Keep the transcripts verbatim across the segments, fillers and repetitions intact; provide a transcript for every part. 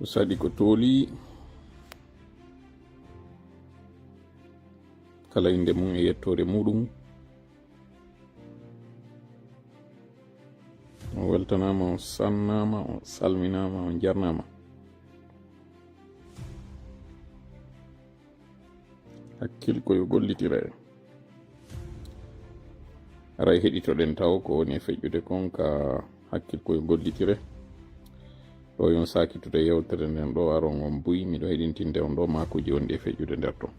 Ko saɗi ko tooli, kala innde mum e yettoore muɗum. On weltanaama, on sannaama, on salminaama, on jarnaama. Hakkil ko yo gollitire. Aray heɗitoɗen taw ko woni e feƴƴude kon ka hakkil ko yo gollitire. Ɗo yon saakitude yewtere nden ɗo aron on buy, miɗo heɗintinde on ɗo maakuuji wonɗi e feƴƴude nder ton.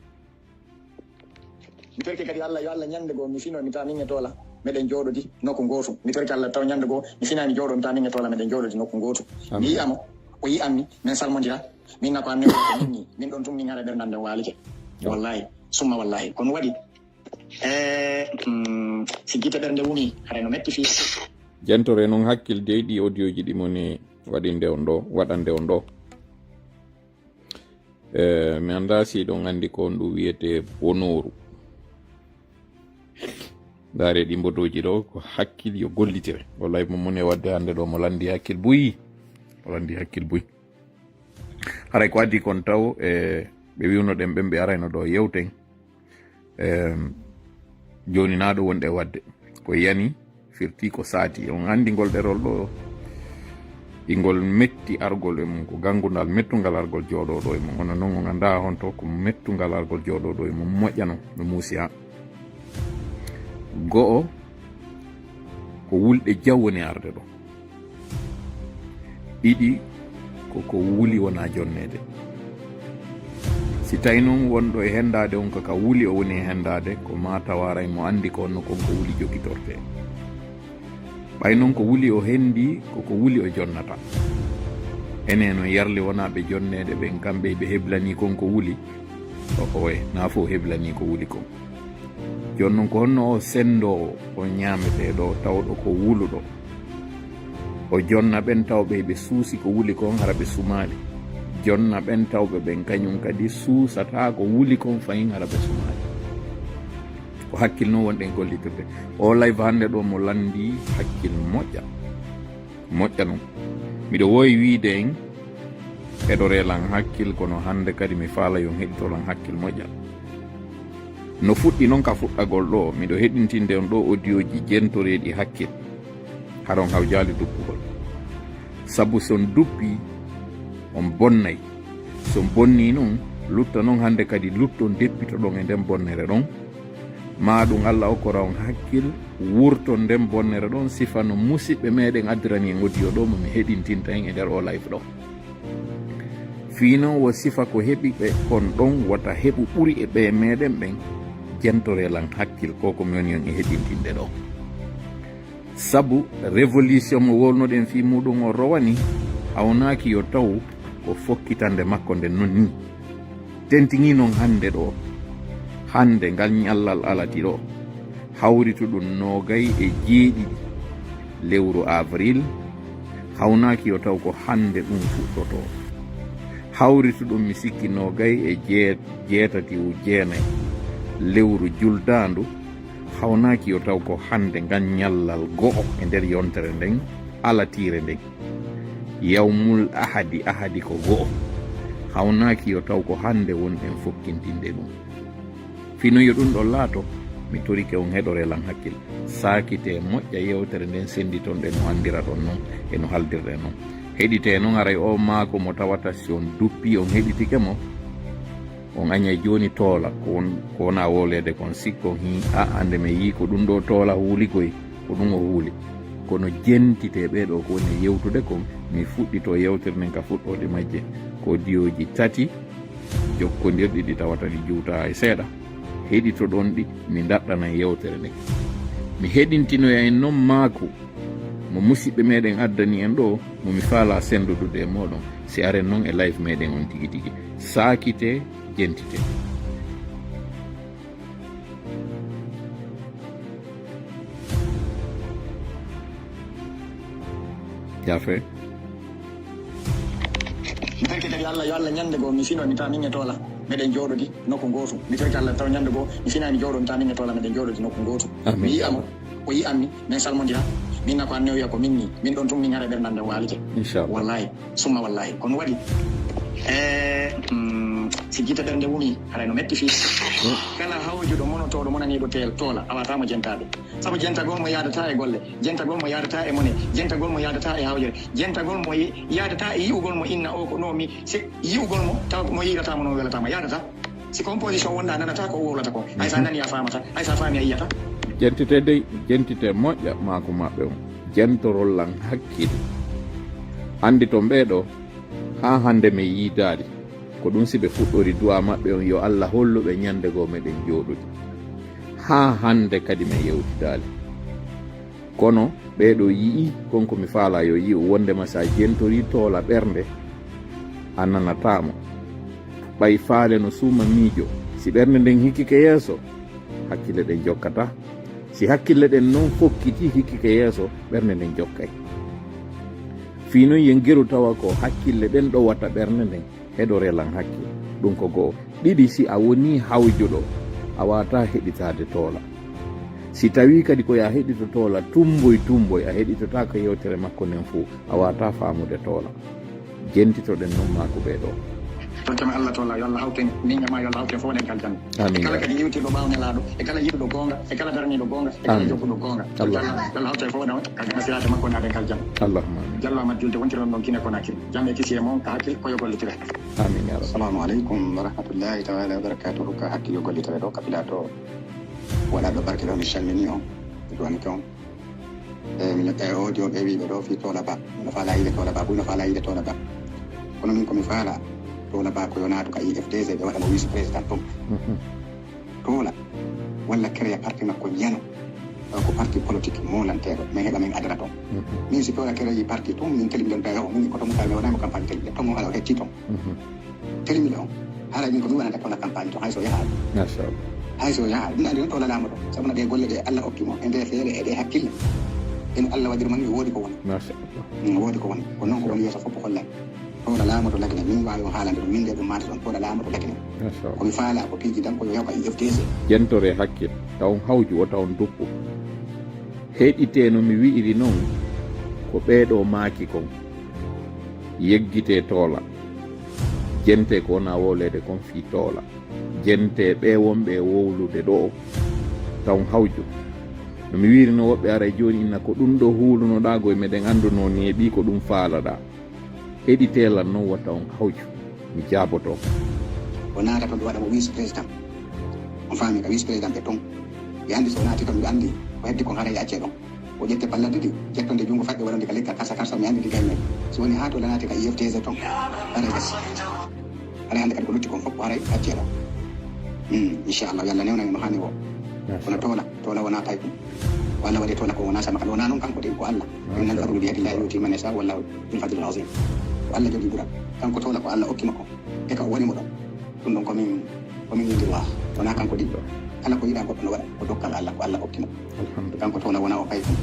Mi torike kadi Allah, yo Allah ñande goo mi fino, mi tawa min e Toola, meɗen jooɗodi nokku gootu. Mi torike Allah taw ñande goo mi fina, mi jooɗo, mi tawa min e Toola, meɗen jooɗodi nokku gootu. Mi yi'a mo, o yi'ammi, min salmondira. Min na ko anndi ko min ni, min ɗon tun min hara ɓernde am nden waalike. Wallahi, summa wallahi. Ko no waɗi? E, mm, si gite ɓernde wumi, hara no metti fii. Jentore non hakkil dey ɗi audio ji ɗi moni waɗinde on ɗo, waɗande on ɗo. E, mi anndaa si ɗon anndi ko on ɗum wiyetee bonooru. Ndaare ɗi mbodoji ɗo, ko hakkil yo gollitire. Wallahi mo moni e waɗde hannde ɗo mo lanndi hakkil buy. Mo lanndi hakkil buy. Haray ko addi kon taw, e, ɓe wiwnoɗen ɓen ɓe arayno ɗo yewten. Em, jooni naa ɗo wonɗe waɗde. Ko yani, firti ko saati. On anndi ngol ɗerol ɗo, ingol metti argol e mum, ko ganngundal mettungal argol jooɗooɗo e mum. Hono non on anndaa honto ko mettungal argol jooɗooɗo e mum moƴƴano no muusi haa. Go'o, ko wulɗe jaw woni arde ɗo. Ɗiɗi, ko ko wuli wona jonneede. Si tawi non wonɗo e henndaade on ko ka wuli o woni e henndaade, ko maa tawaray mo anndi ko honno kon ko wuli jogitortee. Ɓay non ko wuli o henndii, ko ko wuli o jonnata. Enen non yarli wonaaɓe jonneede ɓen, kamɓe ɓe heblanii kon ko wuli. O oye, naa fof heblanii ko wuli kon. Jooni non ko honno o senndoowo, o ñaameteeɗo, tawɗo ko wuluɗo? O jonna ɓen tawɓe ɓe suusi ko wuli kon hara ɓe sumaali. Jonna ɓen tawɓe ɓen kañum kadi suusataa ko wuli kon fayin hara ɓe sumaali. Ko hakkil non wonɗen gollitirde. O live hannde ɗo mo lanndi hakkil moƴƴa. Moƴƴa non. Miɗo woowi wiide en heɗoree lan hakkil, kono hannde kadi mi faala yon heɗitoo lan hakkil moƴƴa. No fuɗɗi non ka fuɗɗagol ɗo, miɗo heɗintinde on ɗo audio ji jentoreeɗi hakkil. Haron hawjaali duppugol. Sabu si on duppii, on bonnay. Si on bonnii non, lutta non hannde kadi lutton deppitoɗon e nden bonnere ɗon. Maa ɗum Alla okkora on hakkil, wurton nden bonnere ɗon, sifa no musiɓɓe meɗen addirani en audio ɗo mo mi heɗintinta en e nder o live ɗo. Fii non wo sifa ko heɓi ɓe kon ɗon wota heɓu ɓuri e ɓee meɗen ɓen, jentoree lan hakkil ko ko mi woni on e heɗintinde ɗo. Sabu révolution mo wolnoɗen fii muɗum on rowani, hawnaaki yo taw ko fokkitande makko nden non nii. Tentinii non hannde ɗo, hannde ngal ñallal alati ɗo, hawritu ɗum noogay e jeeɗiɗi lewru avril, hawnaaki yo taw ko hannde ɗum fuɗɗotoo. Hawritu ɗum mi sikki noogay e jee-, jeetati ou jeenay lewru juldaandu, hawnaaki yo taw ko hannde ngal ñallal go'o e nder yontere nden, alatiire nden. Yawmul ahadi, ahadi ko go'o. Hawnaaki yo taw ko hannde wonɗen fokkintinde ɗum. Fii non yo ɗum ɗon laato, mi torike on heɗoree lan hakkil. Saakitee moƴƴa yewtere nden sennditonɗen no anndiraɗon non e no haldirɗen non. Heɗitee non aray o maako mo tawata si on duppii on heɗitike mo, on añay jooni toola ko won-, ko wona wooleede kon. Sikko hii a annde mi yii ko ɗum ɗo toola huuli koy, ko ɗum o huuli. Kono jentitee ɓee ɗo ko woni e yewtude kon, mi fuɗɗitoo yewtere nden ka fuɗɗoode majje. Ko audio ji tati jokkondirɗi ɗi tawata ɗi juutaa hay seeɗa. Heɗitoɗon ɗi, mi daɗɗana yewtere nden. Mi heɗintinoya en non maaku mo musiɓɓe meɗen addani en ɗo, mo mi faalaa senndodude e mooɗon. Si aren non e live meɗen on tigi tigi. Saakitee, jentitee. Yaafe. Mi torike kadi Allah, yo Allah ñande goo mi fino, mi tawa min e Toola, meɗen jooɗodi nokku gootu. Mi torike Allah taw ñande goo mi fina, mi jooɗo, mi tawa min e Toola, meɗen jooɗodi nokku gootu. Amin. Mi yi'a mo, o yi'ammi, min salmondira. Min na ko anne o wiya ko min ni, min ɗon tun min hara ɓernde am nden waalike. Inchallah. Wallahi, summa wallahi. Kono waɗi, e, mm, si gite ɓernde wumi, haray no metti fii. Kala hawjuɗo, monotooɗo, monaniiɗo teel, toola, a waata mo jentaade. Sabu jentagol mo yaadataa e golle, jentagol mo yaadataa e mone, jentagol mo yaadataa e hawjere, jentagol mo ye-, yaadataa e yi'ugol mo inna o ko no mi, se yi'ugol mo, taw mo yi'irataa mo, no welataa mo, yaadataa. Si ko on position wonɗaa, nanataa ko o wowlata ko. Hay so a nanii, a faamataa. Hay so a faamii, a yiyataa. Jentite dey, jentite moƴƴa maaku maɓɓe on. Jentorol lan hakkil. Anndi ton ɓee ɗoo, haa hannde mi yiidaali. Ko ɗum si ɓe fuɗɗori du'a maɓɓe on, yo Alla hollu ɓe ñannde goo meɗen jooɗude. Haa hannde kadi mi yewtidaali. Kono ɓee ɗoo yi'ii kon ko mi faalaa yo yi'u, wonndema si a jentorii toola ɓernde, a nanataa mo. Ɓay faale no suuma miijo, si ɓernde nden hikkike yeeso, hakkille ɗen jokkataa. Si hakkille ɗen non fokkitii hikkike yeeso, ɓernde nden jokkay. Fii non yen geru tawa ko hakkille ɗen ɗowata ɓernde nden. Heɗoree lan hakkil. Ɗum ko go'o. Ɗiɗi, si a wonii hawjuɗo, a waawataa heɗitaade toola. Si tawii kadi ko yo a heɗito toola, tummboy tummboy, a heɗitotaako yewtere makko nden fuu, a waawataa faamude toola. Jentitoɗen non maaku ɓee ɗoo. Tottama Allah toola, yo Allah hawten, min e maa yo Allah hawten fof nden ka aljanna. Amiin. E kala kadi yewtirɗo ɓaawo Nelaaɗo, e kala yiɗuɗo goonga, e kala daraniiɗo goonga, e kala Amiin. Jokkuɗo goonga. Allah. Yo Allah, yo Allah hawten fof nden ka aljanna, siraade makko naaden ka aljanna. Allahumma amiin. Jallo Amadou Julde wontiron ɗon Guinée Conakry. Jam e kisiyee mon, ka hakkil ko yo gollitire. Amiin, ya Rabbi. Assalamu alaikum wa rahmatullahi ta'ala wa barakatuhu. Ka hakkil yo gollitere ɗo, ka Pilato waɗa ɗo barke ɗo, mi salmini on, mi duwanike on. E, mi ñoƴƴa e audio ɓe wiiɓe ɗo fii Toola Ba. Mino faala yiide Toola Ba, buy no faala yiide Toola Ba. Kono min ko mi faala, Toola Ba ko yo naatu ka I F D G, ɓe waɗa mo vice président ton. Mhm. Toola, walla créer parti makko ñano. Tawa ko parti politique moolanteeɗo, min heɓa min adana ton. Mhm. Min si Toola créer parti ton, min telimɗen ɓe, o, min ko to Moussa, mi waɗaama campagne telimɗen ton, o haala o hecci ton. Mhm. Telimɗen on, haala min ko mi wonata Toola campagne ton, hay so yahaali. Machallah. Hay so yahaali. Min anndi on Toola laamoto. Sabu na ɗe golle ɗe Allah okki mo, e nde feere, e ɗe hakkille. Eno Allah waɗiri mo ni, woodi ko woni. Machallah. Mm, woodi ko woni. Ko non ko woni yeeso fof ko hollay. Toola laamoto Lagine, min waawi on haalande ɗum, min nde ɗum maata ɗon, Toola laamoto Lagine. Machallah. Ko mi faala ko piiji tan ko yo yaw ka I F D G. Jentoree hakkil, taw on hawju o taw on duppu. Heɗitee no mi wi'iri non, ko ɓee ɗoo maaki kon. Yeggitee Toola. Jentee ko wonaa wowleede kon fii Toola. Jentee ɓee wonɓe e wowlude ɗoo, taw on hawju. No mi wi'iri non, woɓɓe aray jooni inna ko ɗum ɗoo huulunoɗaa go e meɗen anndunoo neeɓii ko ɗum faalaɗaa. Heɗitee lan non wota on hawju, mi jaaboto. O naata ton, ɓe waɗa mo vice président. On faami ka vice président ɓe ton. Ɓe anndi so o naati ton, ɓe anndi ko heddi kon haray accee ɗon. O ƴette palla ɗiɗi, ƴettonde junngo faɗɗe waɗande ka leggal karsa karsa, mi anndi ndi gayno. So woni haa Toola naati ka I F D G ton, haray gas. Haray hannde kadi ko lutti kon fof ko haray accee ɗon. Hmm, inchallah, yo Allah newnan en no haani woo. Kono Toola, Toola wonaa paykum. Ko Allah waɗi Toola ko wonaa sama, kadi wonaa noon kanko de, ko Allah. Inna al-fadla bi yadillahi yu'tihi man yasha, wallahu dhul fadlil azim. Ko Allah jogii ɓural. Kanko Toola ko Allah okki mo ko. E ka o woni mo ɗon. Ɗum ɗon ko min, ko min yindirwa. Wonaa kanko ɗiɗɗo. Kala ko yiɗaa goɗɗo no waɗa, ko dokkal Allah, ko Allah okki mo. Alhamdulillah. Kanko Toola wonaa o paykum.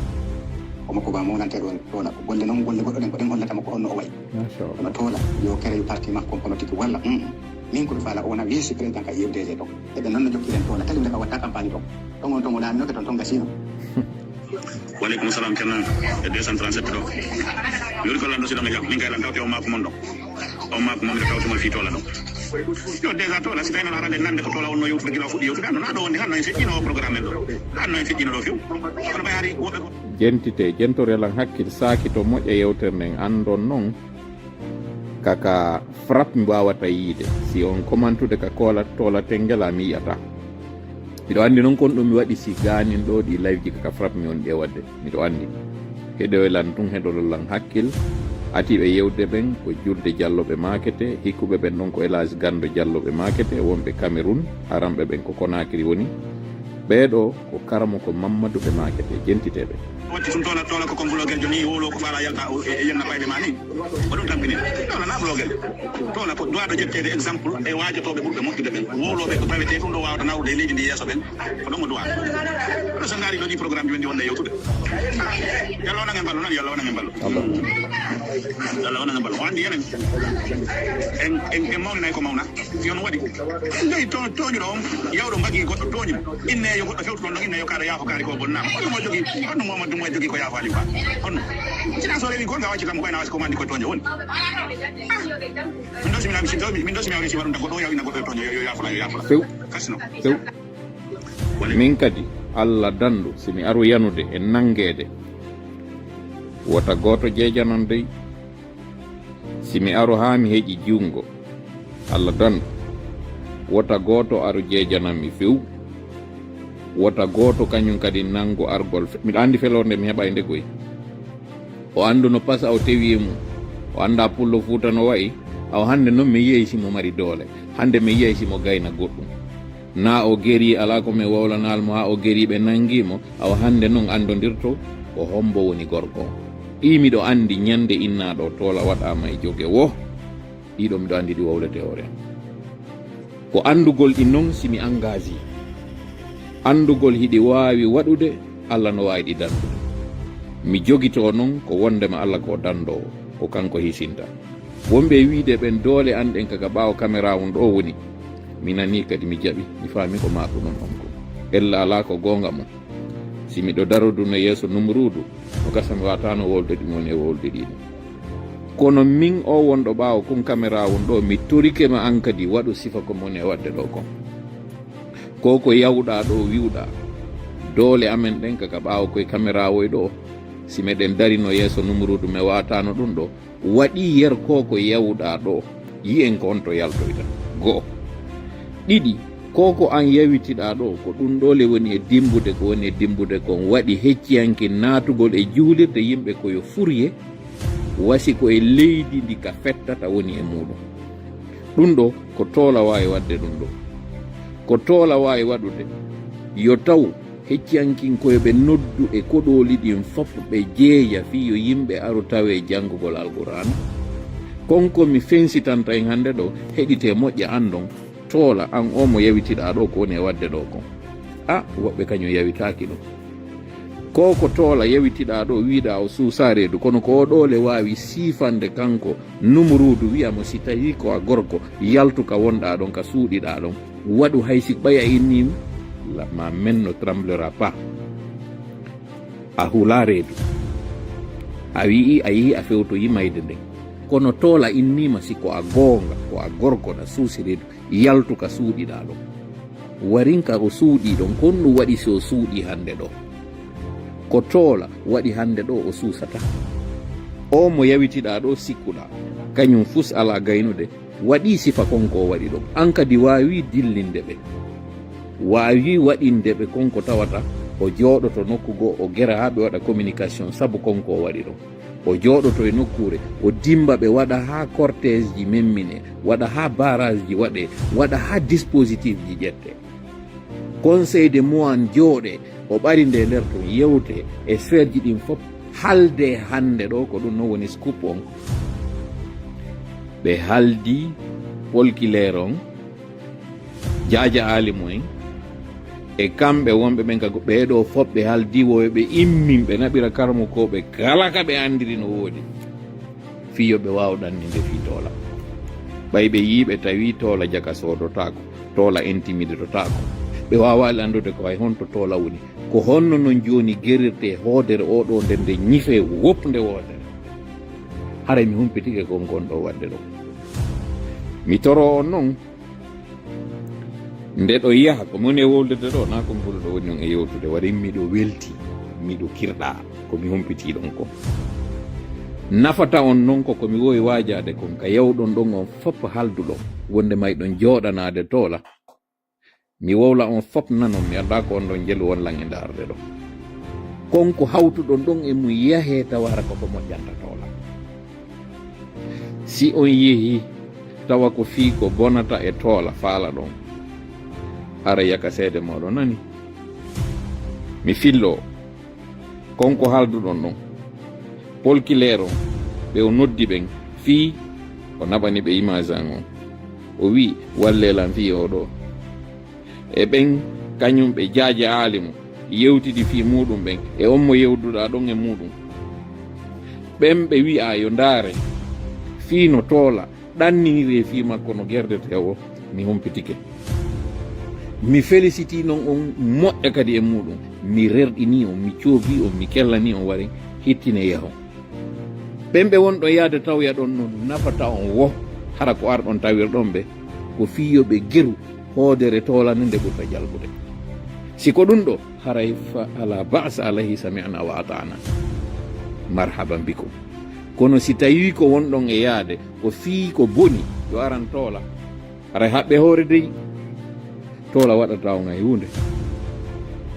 Ko mo ko ba mawlanteeɗo on Toola. Ko golle noon, golle goɗɗo ɗen, ko ɗen hollata mo ko honno o wayi. Machallah. Kono Toola, yo créer parti makko politique walla, mm, min ko mi faala o wona vice président ka I F D G ɗo. Eɓe noon no jokkiren Toola, tali nde ka watta campagne ɗo. Ton on ton o laaminoke ton, ton gasino. Wa aleykum salam, Ceerno. E deux cent trente-sept ɗo. Yori ko lan ɗo si ɗon e jam. Min kay lan tawte o maako mon ɗo. O maako mon mi tawte mo fii Toola ɗo. Yo déjà Toola, si tawi noon arande nande ko Toola wonno yewtude gila o fuɗɗi yewtude. Ano na ɗo wonde han no en feƴƴino o programme en ɗo. Han no en feƴƴino ɗo few. Kono ɓay hari woɓɓe ko Jentite, jentoree lan hakkil saaki to moƴƴa yewtere nden anndon non. Kaka Frappe mi waawata yiide. Si on commentude ka koola Toola Tengela mi yi'ata. Miɗo anndi non kon ɗum mi waɗi si gaanin ɗo ɗi live ji kaka Frappe mi woni ɗe waɗde. Miɗo anndi. Heɗoy lan tun heɗorol lan hakkil. Atiiɓe yewde ɓen ko julde Jalloɓe Maakete, hikkuɓe ɓen ɗon ko El Hadj Gando Jalloɓe Maakete, wonɓe Cameroun, aranɓe ɓen ko Conakry woni. Ɓee ɗo ko Karamoko Mammadu ɓe Maakete, jentiteeɓe. Watti tun Toola, Toola ko kon blogger joni, wowlo ko faala yalta o, e, e yenna ɓayɓe ma ni. Ko ɗum tampini. Toola na blogger. Toola ko duwaɗo ƴetteede exemple e waajotooɓe ɓurɓe moƴƴude ɓen. Wowlooɓe ko tawetee ɗum ɗo waawata nawrude e leydi ndi yeeso ɓen. Ko ɗum o duwa. Kono so ngaari ɗo ɗi programme ji ɓen ɗi wonde yewtude. Yalla wonan en ballo noon, yalla wonan en ballo. Yalla wonan en ballo. O anndi enen. En, en, en mawninay ko mawna. Si on waɗi. Ley to-, tooñuɗo on, yawɗo mbagi goɗɗo tooñi mo. Inne yo goɗɗo fewtu toon ɗon, inne yo kaari yaafo kaari ko bonnaama. Honno mo jogii, honno mo Mo jogi ko yaafaali ba. Honno? Sina so rewi gonga wacci kam ko ena wasi ko mandi ko toño woni. Min do simi min do simi awri sima dum godo yawi na godo toño yo yaafola yo yaafola. Few. Kasino. Few. Min kadi Allah dandu simi aru yanude e nangede. Wota goto jejanan dey. Si mi aru haa mi heƴi junngo, Allah dan, wota gooto aru jeejanammi few. Wota gooto kañum kadi nanngu argol. Miɗo anndi feloore nde mi heɓa e ndegoy. O anndu no pasa o tewi e mum. O annda pullo Fuuta no wa'i. Awa hannde noon mi yiyay si mo mari doole. Hannde mi yiyay si mo gayna goɗɗum. Naa o gerii, alaa ko mi wowlanaali mo haa o gerii, ɓe nanngi mo. Awa hannde noon anndondirto ko hombo woni gorko. Ɗii miɗo anndi ñande innaaɗo toola waɗaama e joge wo. Ɗiɗo miɗo anndi ɗi wowlete hoore. Ko anndugol ɗi noon si mi engagé. Anndugol hiɗi waawi waɗude, Alla no waawi ɗi danndude. Mi jogitoo noon ko wonndema Alla ko danndoowo, ko kanko hisinta. Wonɓe e wiide ɓen doole an ɗen ka ka ɓaawo caméra on ɗo woni. Mi nani kadi mi jaɓi, mi faami ko maakuɗon on kon. Ella alaa ko goonga mon. Si miɗo darodunoo yeeso Numruudu, no gasa mi waataano wolde ɗi mi woni e wolde ɗiɗo. Kono min o wonɗo ɓaawo kun caméra on ɗo, mi torike ma an kadi waɗu sifa ko mi woni e waɗde ɗo kon. Ko ko yawɗaa ɗo wiwɗaa. Doole amen ɗen ka ka ɓaawo koye caméra woy ɗo. Si meɗen darino yeeso Numruudu mi waataano ɗum ɗo, waɗi yer ko ko yawɗaa ɗo, yi'en ko honto yaltoyta. Go'o. Ɗiɗi, ko ko an yawitiɗaa ɗo, ko ɗum ɗo le woni e dimbude ko woni e dimbude kon, waɗi hecciyanke naatugol e juulirde yimɓe ko yo furye, wasi ko e leydi ndi ka fettata woni e muuɗum. Ɗum ɗo ko toola waawi waɗde ɗum ɗo. Ko toola waawi waɗude, yo taw hecciyankinkoyɓe noddu e koɗooli ɗin fof ɓe jeeya fii yo yimɓe aru tawe janngugol Alqur'aana. Kon ko mi fensitanta en hannde ɗo, heɗitee moƴƴa anndon, toola an o mo yawitiɗaa ɗo ko woni e waɗde ɗo kon. A, woɓɓe kañum yawitaaki ɗum. Ko ko toola yawitiɗaa ɗo wiiɗaa o suusaa reedu, kono ko o ɗo le waawi siifande kanko Numruudu wi'a mo si tawii ko a gorko, yaltu ka wonɗaa ɗon, ka suuɗiɗaa ɗon. Waɗu hay si ɓay a inniima, la, ma main ne tremblera pas. A hulaa reedu. A wi'i, a yi'i, a fewtoyi mayde nden. Kono toola inniima si ko a goonga, ko a gorko na suusi reedu, yaltu ka suuɗiɗaa ɗon. Warin ka o suuɗii ɗon, kon ɗum waɗi si o suuɗii hannde ɗo. Ko toola waɗi hannde ɗo o suusata. O mo yawitiɗaa ɗo sikkuɗaa, kañum fus alaa gaynude, waɗii sifa kon ko o waɗi ɗon. An kadi waawii dillinde ɓe. Waawii waɗinde ɓe kon ko tawata o jooɗoto nokku goo, o gera haa ɓe waɗa communication sabu kon ko o waɗi ɗon. O jooɗoto e nokkuure, o dimmba ɓe, waɗa haa cortège ji memmine, waɗa haa barrage ji waɗe, waɗa haa dispositif ji ƴette. Conseil de Moine jooɗe, o ɓari nde nder ton, yewte e sphère ji ɗin fof, halde hannde ɗo ko ɗum non woni scoop on. Ɓe haldi Paul Kiler on, Jaaja Aalimu en, e kamɓe wonɓe ɓen ka go-, ɓee ɗoo fof ɓe haldi wo ɓe immin, ɓe naɓira karmukooɓe kala ka ɓe anndiri no woodi. Fii yo ɓe waaw ɗanninde fii toola. Ɓay ɓe yii ɓe tawi toola jaka soodotaako, toola intimidotaako. Ɓe waawaali anndude ko hay honto toola woni. Ko honno non jooni gerirtee hoodere oo ɗoo nden nde ñifee wopnde woodere. Haray mi humpitike kon kon ɗoo waɗde ɗoo. Mi toroo on non, nde ɗo yaha, ko moni e wowlirde ɗo, naa ko mbuluɗo woni on e yewtude, waɗi miɗo welti, miɗo kirɗaa, ko mi humpitii ɗon kon. Nafata on non ko, ko mi wowi waajaade kon, ka yawɗon ɗon on fof halduɗon, wonde mayɗon jooɗanaade toola. Mi wowla on fof nanon, mi anndaa ko on ɗon jelu won lan e ndaarde ɗo. Kon ko hawtuɗon ɗon e mum yahee tawa hara ko ko moƴƴanta toola. Si on yehi tawa ko fii ko bonata e toola faala ɗon, hara yaka seede mooɗon nani. Mi filloo, kon ko haalduɗon ɗon. Paul Kiler on, ɓe o noddi ɓen fii o naɓani ɓe image an on. O wi'i, "Wallee lan fii oo ɗoo." E ɓen kañum ɓe Jaaja Aalimu yewtidi fii muuɗum ɓen, e on mo yewduɗaa ɗon e muuɗum. Ɓen ɓe wi'aa yo ndaare fii no toola ɗanniniree fii makko no gerdetee o, mi humpitike. Mi felisitii non on moƴƴa kadi e muuɗum. Mi rerɗinii on, mi coobii on, mi kellanii on, wari hittine yahon. Ɓen ɓe wonɗon yahde tawya ɗon non, nafata on wo, hara ko arɗon tawirɗon ɓe, ko fii yo ɓe geru hoodere toolande nde ɓurta jalbude. Si ko ɗum ɗo, haray fa alaa ba'sa alayhi, sami'na wa ata'na. Marhaban bikum. Kono si tawii ko wonɗon e yahde, ko fii ko boni, yo aran toola. Haray haɓɓee hoore dey, toola waɗataa on hay huunde.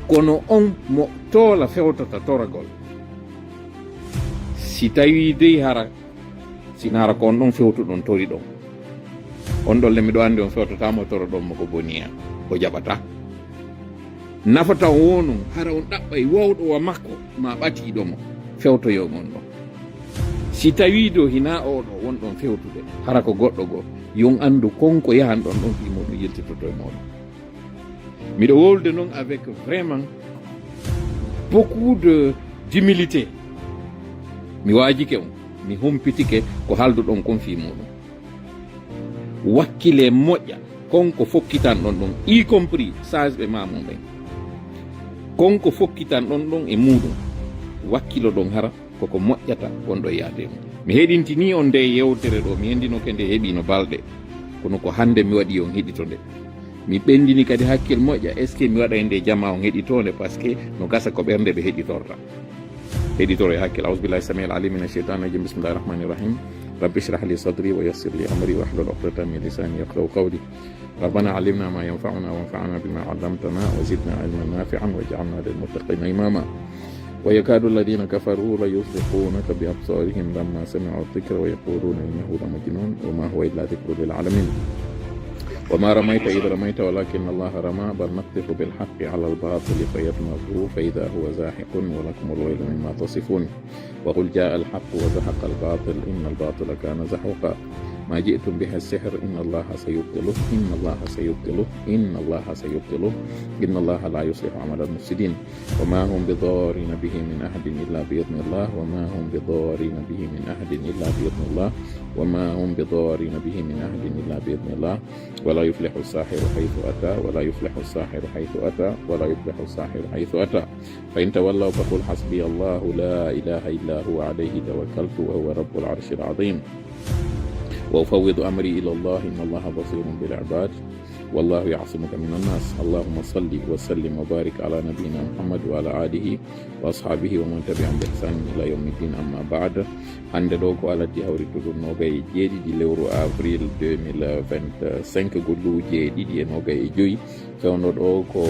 Kono on mo toola fewtata toragol, si tawii dey hara, si na hara ko on ɗon fewtuɗon toriɗon, on ɗon le miɗo anndi on fewtataa mo toroɗon mo ko boni en, o jaɓataa. Nafata on wo non, hara on ɗaɓɓay wowɗo wa makko, maa ɓatiiɗo mo, fewtoyoo on ɗon. Si tawii do hinaa oo ɗoo wonɗon fewtude, hara ko goɗɗo goo, yo on anndu kon ko yahanɗon ɗon fii muuɗum yiltitoto e mooɗon. Miɗo wowlude non avec vraiment beaucoup de, d'humilité. Mi waajike on, mi humpitike ko haalduɗon kon fii muuɗum. Wakkilee moƴƴa kon ko fokkitanɗon ɗon, y compris sage ɓe maamum ɓen. Kon ko fokkitanɗon ɗon e muuɗum, wakkiloɗon hara koko moƴƴata kon ɗo yahde mum. Mi heɗintinii on nde yewtere ɗo, mi henndinoke nde heɓiino balɗe, kono ko hannde mi waɗi on heɗito nde. Mi ɓenndini kadi hakkil moƴƴa, est-ce que mi waɗay nde jamaa on heɗitoo nde, parce que no gasa ko ɓernde ɓe heɗitorta. Heɗitoro e hakkil. أعوذ بالله السميع العليم من الشيطان الرجيم. بسم الله الرحمن الرحيم. رب اشرح لي صدري ويسر لي أمري واحلل عقدة من لساني يفقهوا قولي. ربنا علمنا ما ينفعنا وانفعنا بما علمتنا وزدنا علما نافعا واجعلنا للمتقين إماما. ويكاد الذين كفروا ليزلقونك بأبصارهم لما سمعوا الذكر ويقولون إنه لمجنون وما هو إلا ذكر للعالمين. وما رميت إذ رميت ولكن الله رمى بل نقذف بالحق على الباطل فيدمغه فإذا هو زاهق ولكم الويل مما تصفون. وقل جاء الحق وزهق الباطل إن الباطل كان زهوقا. ما جئتم به السحر إن الله سيبطله إن الله سيبطله إن الله سيبطله إن الله لا يصلح عمل المفسدين. وما هم بضارين به من أحد إلا بإذن الله وما هم بضارين به من أحد إلا بإذن الله وما هم بضارين به من أحد إلا بإذن الله. ولا يفلح الساحر حيث أتى ولا يفلح الساحر حيث أتى ولا يفلح الساحر حيث أتى. فإن تولوا فقل حسبي الله لا إله إلا هو عليه توكلت وهو رب العرش العظيم. وأفوض أمري إلى الله إن الله بصير بالعباد. والله يعصمك من الناس. اللهم صل وسلم وبارك على نبينا محمد وعلى آله وأصحابه ومن تبعهم بإحسان إلى يوم الدين. أما بعد. Hannde ɗo ko aladdi hawrittuɗo noogay e jeeɗiɗi lewru avril deux mille vingt-cinq, golluuje ɗiɗi e noogay e joyi, fewndo ɗo ko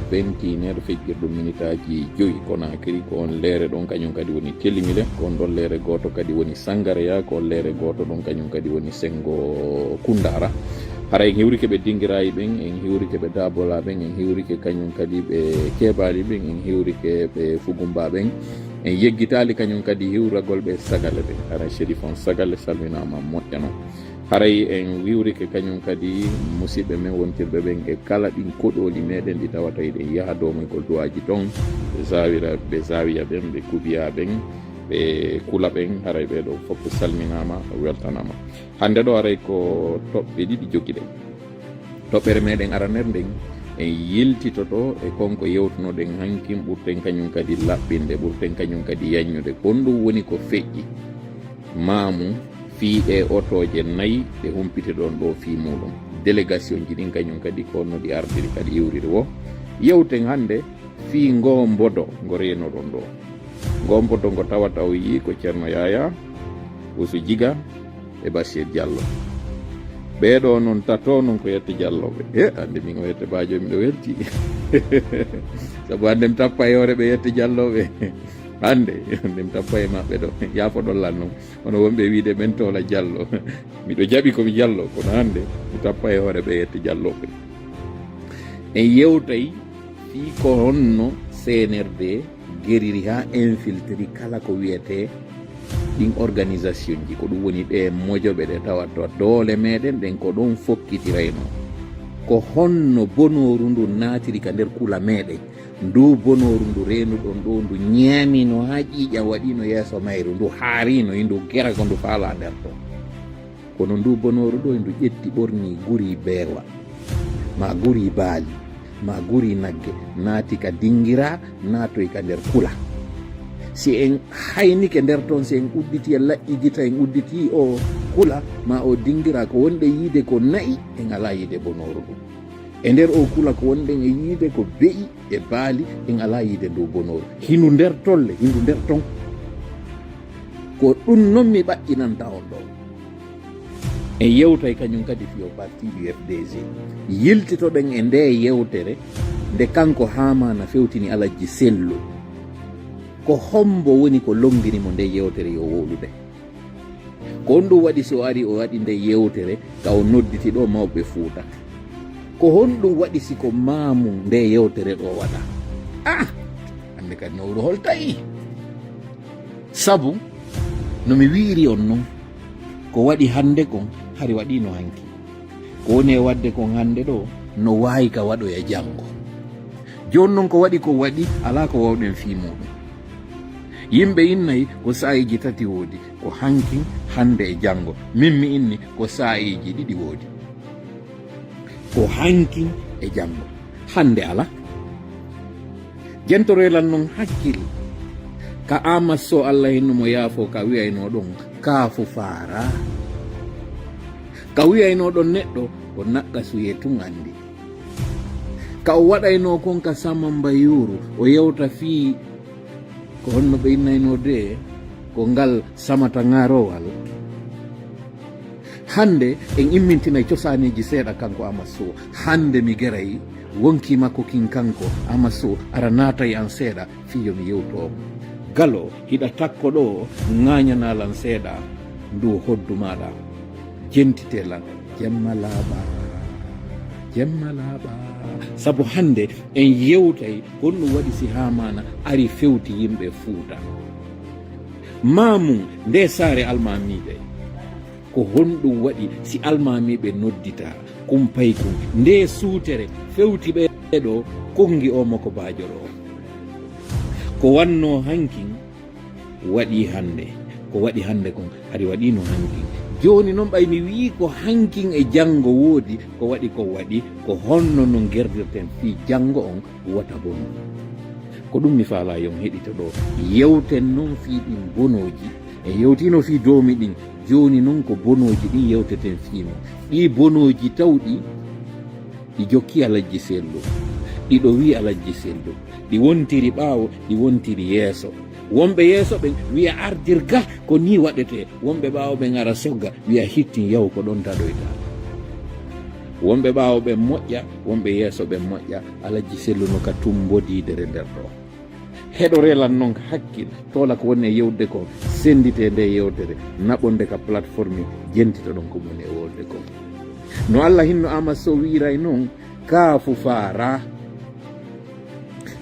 vingt et une heures feƴƴirɗum minitaaji joyi. Conakry ko on leere ɗon kañum kadi woni Kelimile, ko on ɗon leere gooto kadi woni Sangareya, ko on leere gooto ɗon kañum kadi woni Senngo Kundaara. Hara en hiwrike ɓe Dingiraayi ɓen, en hiwrike ɓe Daabola ɓen, en hiwrike kañum kadi ɓe Keebaali ɓen, en hiwrike ɓe Fugumba ɓen, en yeggitaali kañum kadi hiwragol ɓe Sagale ɓen. Hara Serif on Sagale salminaama moƴƴa non. Haray en wiwrike kañum kadi musiɓɓe men wontirɓe ɓen e kala ɗin koɗooli meɗen ɗi tawata eɗen yaha domoygol duwaaji ton, ɓe zawira, ɓe zawiya ɓen, ɓe kubiya ɓen, ɓe kula ɓen, haray ɓee ɗo fof salminaama, weltanaama. Hannde ɗo haray ko toɓɓe ɗiɗi jogiɗen. Toɓɓere meɗen aranere nden, en yiltitoto e kon ko yewtunoɗen hankin, ɓurten kañum kadi laɓɓinde, ɓurten kañum kadi yaññude. Kon ɗum woni ko feƴƴi maamu fii ɗe otooje nayi ɗe humpitiɗon ɗo fii muɗum. Délégation ji ɗin kañum kadi ko no ɗi ardiri kadi iwriri wo. Yewten hannde fii ngoo mbodo ngo reenoɗon ɗo. Ngoo mbodo ngo tawata o yii ko Ceerno Yaya, Usu Jiga, e Bachir Diallo. Ɓee ɗoo noon tato noon ko yette Dialloɓe. E, hannde min o yette Bajo miɗo welti. Sabu hannde mi tappa e hoore ɓe yette Dialloɓe. Hannde, hannde mi tappa e maɓɓe ɗo. Yaafoɗon lan noon. Hono wonɓe wiide ɓen toola Diallo. Miɗo jaɓi ko mi Diallo, kono hannde mi tappa e hoore ɓe yette Dialloɓe. En yewtay fii ko honno C N R D geriri haa infiltri kala ko wiyetee ɗin organisation ji, ko ɗum woni ɗe mojoɓe ɗe tawata doole meɗen ɗen ko ɗon fokkitiraynoo. Ko honno bonooru ndun naatiri ka nder kula meɗen? Ndu bonooru ndu reenuɗon ɗo, ndu ñaamino haa ƴiiƴam waɗino yeeso mayru, ndu haarino e ndu gera ko ndu faalaa nder ton. Kono ndu bonooru ɗo, ndu ƴetti ɓorni guri beewa, maa guri baali, ma guri nagge, naati ka dingira, naatoy ka nder kula. Si en haynike nder ton, si en udditi e laƴƴi gita, en udditi o kula, ma o dingira, ko wonɗen yiide ko na'i, en alaa yiide bonooru ɗum. E nder o kula ko wonɗen e yiide ko be'i e baali, en alaa yiide ndu bonooru. Hindu nder tolle, hindu nder ton. Ko ɗum non mi ɓaƴƴinanta on ɗo. En yewtay kañum kadi fiyo parti U F D G. Yiltitoɗen e nde yewtere nde kanko Haamaana fewtini Alajji Sellu. Ko hombo woni ko longini mo nde yewtere yo wowlude? Ko honɗum waɗi si o ari o waɗi nde yewtere ka o nodditi ɗo mawɓe Fuuta? Ko honɗum waɗi si ko maamum nde yewtere ɗo waɗa? Ah! Hannde kadi no oɗo holtayi. Sabu no mi wi'iri on non, ko waɗi hannde kon hari waɗiino hanki. Ko woni e waɗde kon hannde ɗo no waawi ka waɗoya janngo. Jooni non ko waɗi ko waɗi alaa ko wawɗen fii muuɗum. Yimɓe innay ko saa'iiji tati woodi, ko hankin, hannde e janngo. Min mi inni ko saa'iiji ɗiɗi woodi. Ko hankin e janngo. Hannde alaa. Jentoroy lan non hakkil. Ka Amas Sow Alla hinno mo yaafo ka wi'ayno ɗon kaafu faara. Ka wi'ayno ɗon neɗɗo ko naqqasuyee tun anndi. Ka o waɗayno kon ka Samamba Yuuru, o yewta fii ko honno ɓe innayno de ko ngal samata ŋaarowal. Hannde en immintinay cosaaneeji seeɗa kanko Amas Sow. Hannde mi geray wonkii makko kin kanko Amas Sow ara naatay an seeɗa fii yo mi yewto on. Galo, hiɗa takko ɗo, ŋaaɲanaa lan seeɗa ndu hoddu maaɗa. Jentitee lan. Jemma laaɓa. Jemma laaɓa. Sabu hannde en yewtay honɗum waɗi si Haamaana ari fewti yimɓe Fuuta. Maamum nde saare almaamiiɓe. Ko honɗum waɗi si almaamiiɓe nodditaa kumpay kun nde suutere fewti ɓe ɗo konngi o moko baajo ɗo? Ko wannoo hankin waɗi hannde. Ko waɗi hannde kon hari waɗiino hankin. Jooni non ɓay mi wi'i ko hankin e janngo woodi, ko waɗi ko waɗi, ko honno no gerdirten fii janngo on wota bonu? Ko ɗum mi faalaa yon heɗito ɗo. Yewten non fii ɗin bonooji. En yewtiino fii doomi ɗin. Jooni non ko bonooji ɗin yewteten fii mun. Ɗii bonooji tawɗi ɗi jokki Alajji Sellu. Ɗi ɗowi Alajji Sellu. Ɗi wontiri ɓaawo, ɗi wontiri yeeso. Wonɓe yeeso ɓen wi'a ardir ga ko nii waɗetee. Wonɓe ɓaawo ɓen ara sogga wi'a hittin yahu ko ɗon taɗoyta. Wonɓe ɓaawo ɓen moƴƴa, wonɓe yeeso ɓen moƴƴa. Alajji Sellu no ka tumbodiidere nder ɗo. Heɗoree lan non hakkil, toola ko woni e yewtude kon, sennditee nde yewtere, naɓon nde ka plateforme, jentitoɗon ko woni e wolde kon. No Alla hinno Amas Sow wi'iray non, kaafu faaraa.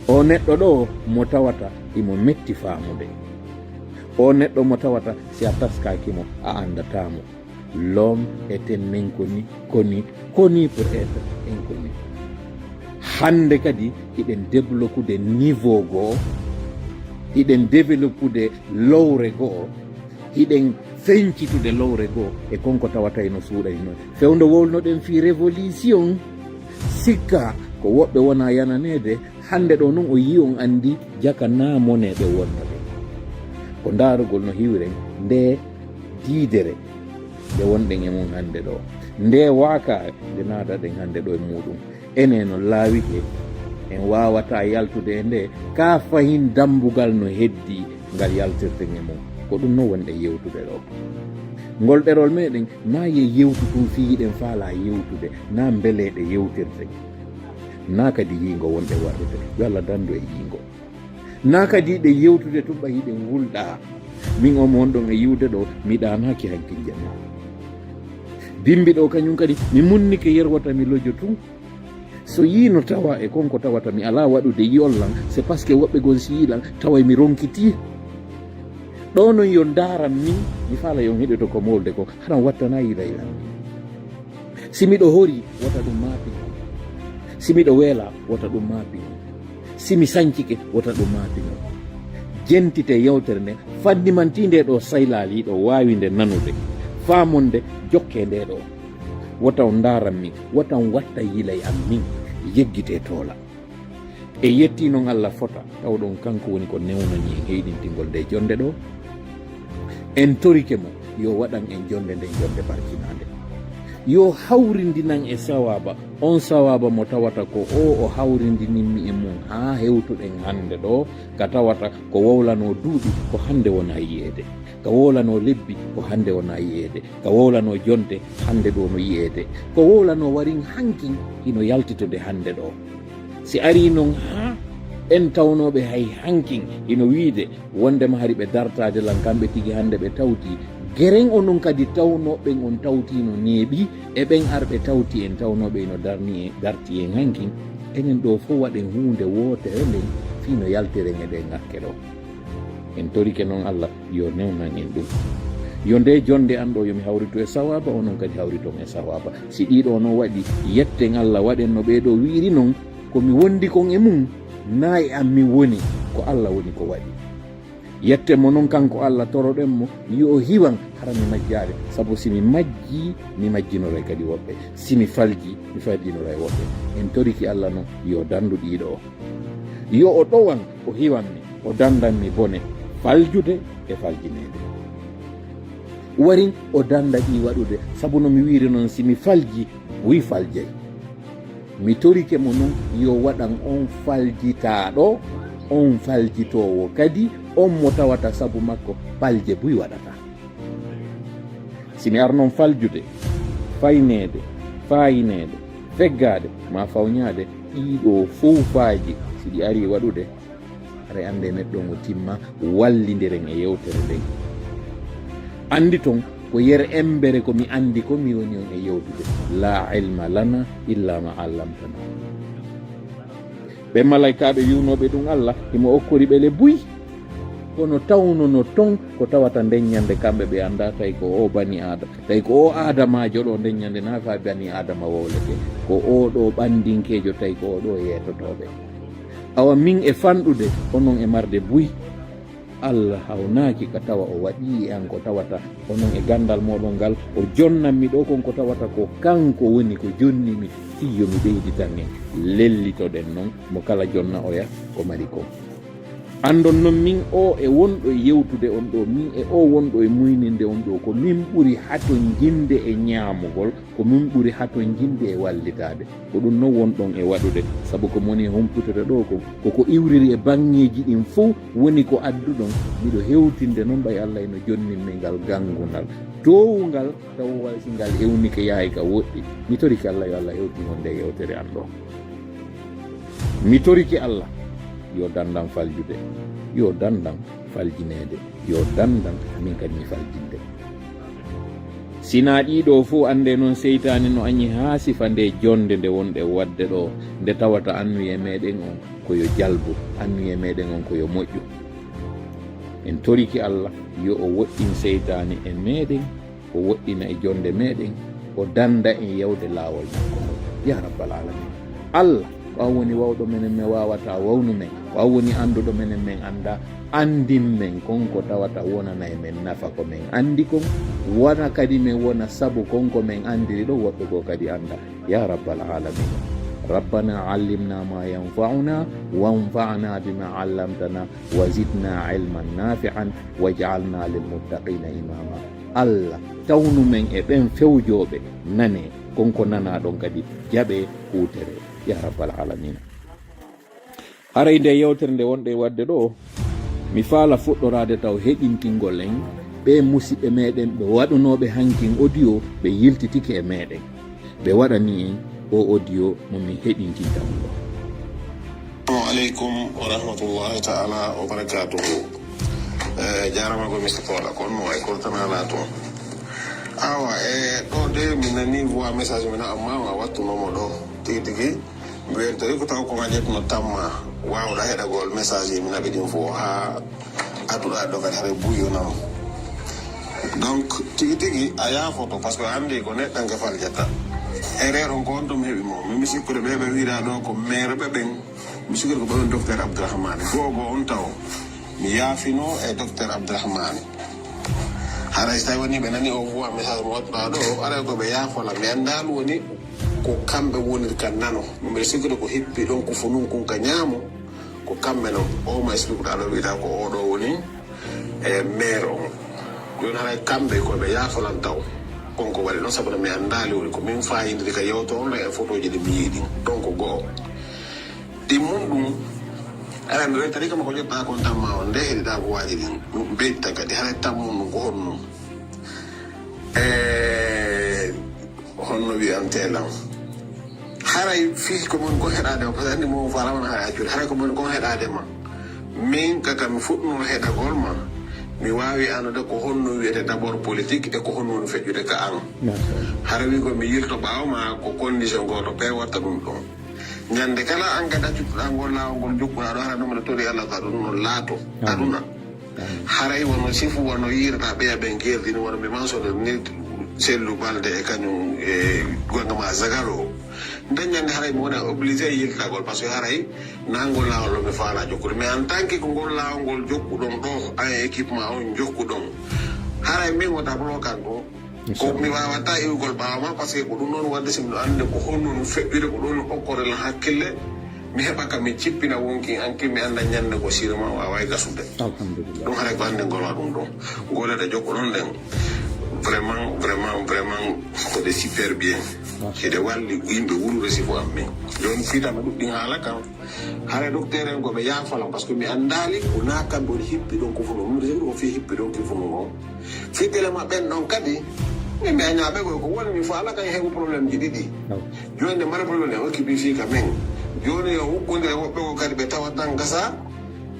O neɗɗo ɗo mo tawata himo metti faamude. O neɗɗo mo tawata si a taskaaki mo, a anndataa mo. L'homme est un inconnu, connu, connu pour être inconnu. Hannde kadi hiɗen développude niveau goo, hiɗen développude lowre goo, hiɗen fencitude lowre goo e kon ko tawata ino suuɗa hino. Fewndo wowlunoɗen fii révolution, sikka ko woɓɓe wona yananeede, hannde ɗo non o yi'i on anndi jaka naa mone ɓe wonnode. Ko ndaarugol no hiwiren nde diidere nde wonɗen e mum hannde ɗo. Nde waaka nde naataɗen hannde ɗo e muuɗum. Enen no laawike, en waawataa yaltude e nde, kaa fahin dammbugal no heddii ngal yaltirten e mum. Ko ɗum non wonɗen yewtude ɗo. Ngol ɗerol meɗen naa ye yewtu tun fii hiɗen faalaa yewtude, naa mbeleeɗe yewtirten, naa kadi yiingo wonɗen waɗude. Yo Allah danndu e yiingo. Naa kadi hiɗen yewtude tun ɓay hiɗen wulɗaa. Min on mo wonɗon e yiwde ɗo, mi ɗaanaaki hankin jemma. Bimbi ɗo kañum kadi, mi munnike yer wota mi lojo tun. So yiino tawa e kon ko tawata mi alaa waɗude yi'ol lan, c'est parce que woɓɓe gon si yi'i lan, taway mi ronkitii. Ɗo non yo ndaaran min, mi faala yon heɗoto ko mowlude ko, haɗan wattana yiɗay lan min. Si miɗo hori, wota ɗum maapi non. Si miɗo weela, wota ɗum maapi non. Si mi sancike, wota ɗum maapi non. Jentite yewtere nde, fannimantii nde ɗo saylaali, hiɗo waawi nde nanude. Faamonde, jokke nde ɗo. Wota on ndaaran min, wota on watta yilay an min. yeggitee toola. E yettii noon Allah fota, tawɗon kanko woni ko newnani en heyɗintingol nde jonnde ɗo. En torike mo, yo waɗan en jonnde nden jonnde barkinaande. Yo hawrindinan e sawaaba, on sawaaba mo tawata ko o, o hawrindinimmi e mum haa hewtuɗen hannde ɗo, ka tawata ko wowlanoo duuɓi ko hannde wonaa yi'eede, ka wowlanoo lebbi ko hannde wonaa yi'eede, ka wowlanoo jonte hannde ɗo no yi'eede, ko wowlanoo warin hankin hino yaltitude hannde ɗo. Si arii noon haa ɓen tawnooɓe hay hankin hino wiide wondema hari ɓe dartaade lan kamɓe tigi hannde ɓe tawti, geren onon kadi tawnooɓe ɓen on tawti no neeɓi, e ɓen arɓe tawti en tawnooɓe hino darni en, darti en hankin, enen ɗo fof waɗen huunde wootere nden fii no yaltiren e ɗen ŋakke ɗo. En torike noon Allah yo newnan en ɗum. Yo nde jonnde an ɗo yo mi hawritu e sawaaba, onon kadi hawriton e sawaaba. Si ɗii ɗo no waɗi, yetten Allah, waɗen no ɓee ɗo wi'iri noon, ko mi wondi kon e mum, naa e an min woni, ko Allah woni ko waɗi. Yetten mo noon kanko Allah, toroɗen mo yo o hiwan hara mi majjaade, sabu si mi majjii, mi majjinoray kadi woɓɓe. Si mi faljii, mi faljinoray woɓɓe. En toriki Allah noon yo danndu ɗii ɗo. Yo o ɗowan, o hiwan mi, o danndan mi bone faljude e faljineede. Warin o dannda ɗi waɗude, sabu no mi wi'iri noon, si mi faljii, buy faljay. Mi torike mo noon, yo waɗan on faljitaaɗo, on faljitoowo kadi, on mo tawata sabu makko palje buy waɗata. Si mi arnon faljude, fayneede, faayineede, feggaade, maa fawñaade, ɗii ɗoo fow faaji, si ɗi arii waɗude, haray anndee neɗɗo mo timma, wallindiren e yewtere nden. Annditon ko yer embere ko mi anndi ko mi woni on e yewtude. Laa ilma lana illa ma allamtana. Ɓen malaykaaɓe wi'unooɓe ɗum Allah, himo okkori ɓe le buy. Kono tawnono ton ko tawata nden ñande kamɓe ɓe anndaa tawi ko o bani Aadama, tawi ko o Aadamaajo ɗo nden ñande naa fa bani Aadama wowlete. Ko o ɗo ɓandinkeejo tawi ko o ɗo yeetotooɓe. Awa min e fanɗude, onon e marde buy. Allah hawnaaki ka tawa o waɗii e an ko tawata onon e ganndal mooɗon ngal, o jonnan mi ɗo kon ko tawata ko kanko woni ko jonni mi, fii yo mi ɓeyditan en. Lellitoɗen non mo kala jonna oya ko mari kon. Anndon non min o e wonɗo e yewtude on ɗo, min e o wonɗo e muyninde on ɗo, ko min ɓuri hatonjinde e ñaamugol, ko min ɓuri hatonjinde e wallitaade. Ko ɗum non wonɗon e waɗude, sabu ko moni humpitoto ɗo kon, ko ko iwriri e baŋŋeeji ɗin fow woni ko adduɗon. Miɗo hewtinde non ɓay Allah ino jonnin mi ngal ganngunal toowungal, taw way si ngal ewnike yahay ka woɗɗi. Mi torike Allah yo Allah hewtin on nde yewtere an ɗo. Mi torike Allah yo dandan faljude, yo dandan faljineede, yo dandan min kadi mi faljinde. Sinaa ɗii ɗoo fow, anndee non seytaane no añi haa sifa nde jonnde nde wonɗe waɗde ɗo, nde tawata annuye meɗen on ko yo jalbu, annuye meɗen on ko yo moƴƴu. En toriki Allah yo o woɗɗin seytaane e meɗen, o woɗɗina e jonnde meɗen, o dannda en yawde laawol makko ngol. Ya Rabbal Aalamiina. Allah, ko an woni wawɗo menen, men waawataa wawnu men. Ko an woni annduɗo menen, men anndaa. Anndin men kon ko tawata wonanay men nafa ko men anndi kon. Wona kadi men wona sabu kon ko men anndiri ɗo, woɓɓe goo kadi annda. Ya Rabbal Aalamiina. ربنا علمنا ما ينفعنا وانفعنا بما علمتنا وزدنا علما نافعا واجعلنا للمتقين إماما. Allah, tawnu men e ɓen fewjooɓe, nanee kon ko nanaa ɗon kadi, jaɓee, huuteree. Ya Rabbal Aalamiina. Haray nde yewtere nde wonɗe waɗde ɗo, mi faala fuɗɗoraade taw heɗintingol en ɓe musiɓɓe meɗen ɓe waɗunooɓe hankin audio, ɓe yiltitike e meɗen. Ɓe waɗani en o audio mo min heɗintinta on ɗo. Assalamu aleykum wa rahmatullahi taala wa barakatuhu. Eh, jarama ko Mister Paul Akon, mo ay kortanala toon. Awa, e ɗo de mi nani voix message mi na amma ma wattunomo ɗo. Tigi tigi, mbiyen tawi ko taw ko ngaƴetno tamma, wawɗa heɗagol message mi naɓi ɗin fof ha adduɗa ɗo kadi haɗa buyo nam. Donc, tigi tigi a yaafoto, parce que a andi ko neɗɗanke faljata. Erreur on ko on to mi heɓi mo. Mi mi sikkude ɓe ɓe wiira ɗo ko maire ɓe ɓen. Mi sikkude ko ɓe on docteur Abdourahmane. Goo goo on taw. Mi yaafino e docteur Abdourahmane. Haray so tawi woni ɓe nani o voix message mo wattuɗa ɗo, aray ko ɓe yaafola. Mi annda ɗum woni ko kamɓe woniri ka nano. Mbeɗa sikkude ko hippi ɗon ko funun kun ka ñaamo, ko kamɓe non. O ma explique ɗa ɗo wiɗa ko oɗo woni e maire on. Joni haray kamɓe ko ɓe yaafolan taw. Kon ko waɗi ɗon sabu no mi anndaali woni ko min fayindiri ka yewto on e photoji ɗi mi yiɗi. Donc goo. Ɗi mun ɗum, aɗa mi weltani kama ko ƴetta kon tamma on nde heɗiɗa ko waaji ɗin. Ɗum ɓeyta kadi haray tammun ɗum ko honno? E honno wiyante lan? Haray fii ko mon kon heɗade ma, parce que anndi mo faalama na haray accude. Haray ko mon kon heɗade ma. Min kaka mi fuɗɗuno heɗagol ma, mi waawi andude ko honno wiyete d'abord politique e ko honno woni feƴƴude ka an. Haray wi ko mi yilto ɓaawo ma ko condition goto pe watta ɗum ɗon. Ñande kala an kadi accituɗa ngol laawol ngol jokkuɗa ɗo, hara ɗum no tori Allah ka ɗum no laato aduna. Haray wono sifu wono yirata ɓeya ɓen gerdini wono mi mansode ni sellu balde e kañum e gonga ma zagaro. Nden ñande haray mi wona obligé yiltagol parce que haray nangol laawol ɗo mi faala jokkude. Mais en tant que ko ngol laawol ngol jokkuɗon ɗo, an e équipement on jokkuɗon, haray min wota bloquant ɗum. Ko mi wawata iwgol ɓaawo ma, parce que ko ɗum noon wadde si miɗo annde ko honno no feƴƴude, ko ɗum no okkore lan hakkille, mi heɓa ka mi cippina wonki an ki, mi annda ñande ko sirma wawa e gasude. Alhamdulillah. Ɗum haray ko anndengol ma ɗum ɗon. Golleɗe jokko ɗon ɗen, vraiment, vraiment, vraiment, ko de super bien. Hiɗe walli yimɓe wulude si ko am min. Joni fitama ɗuɗɗin haala kam. Hara docteur en ko ɓe yaafalan, parce que mi anndaali ko na kamɓe woni hippi ɗon ko funo. Ɗum de ko fii hippi ɗon ko funo on. Fii tele maɓɓe en ɗon kadi, min mi añaaɓe koy ko woni mi faala kay heɓu problème ji ɗiɗi. Jooni nde mara problème en okki bi fii ka men. Jooni yo hukkondire woɓɓe ko kadi ɓe tawa tan gasa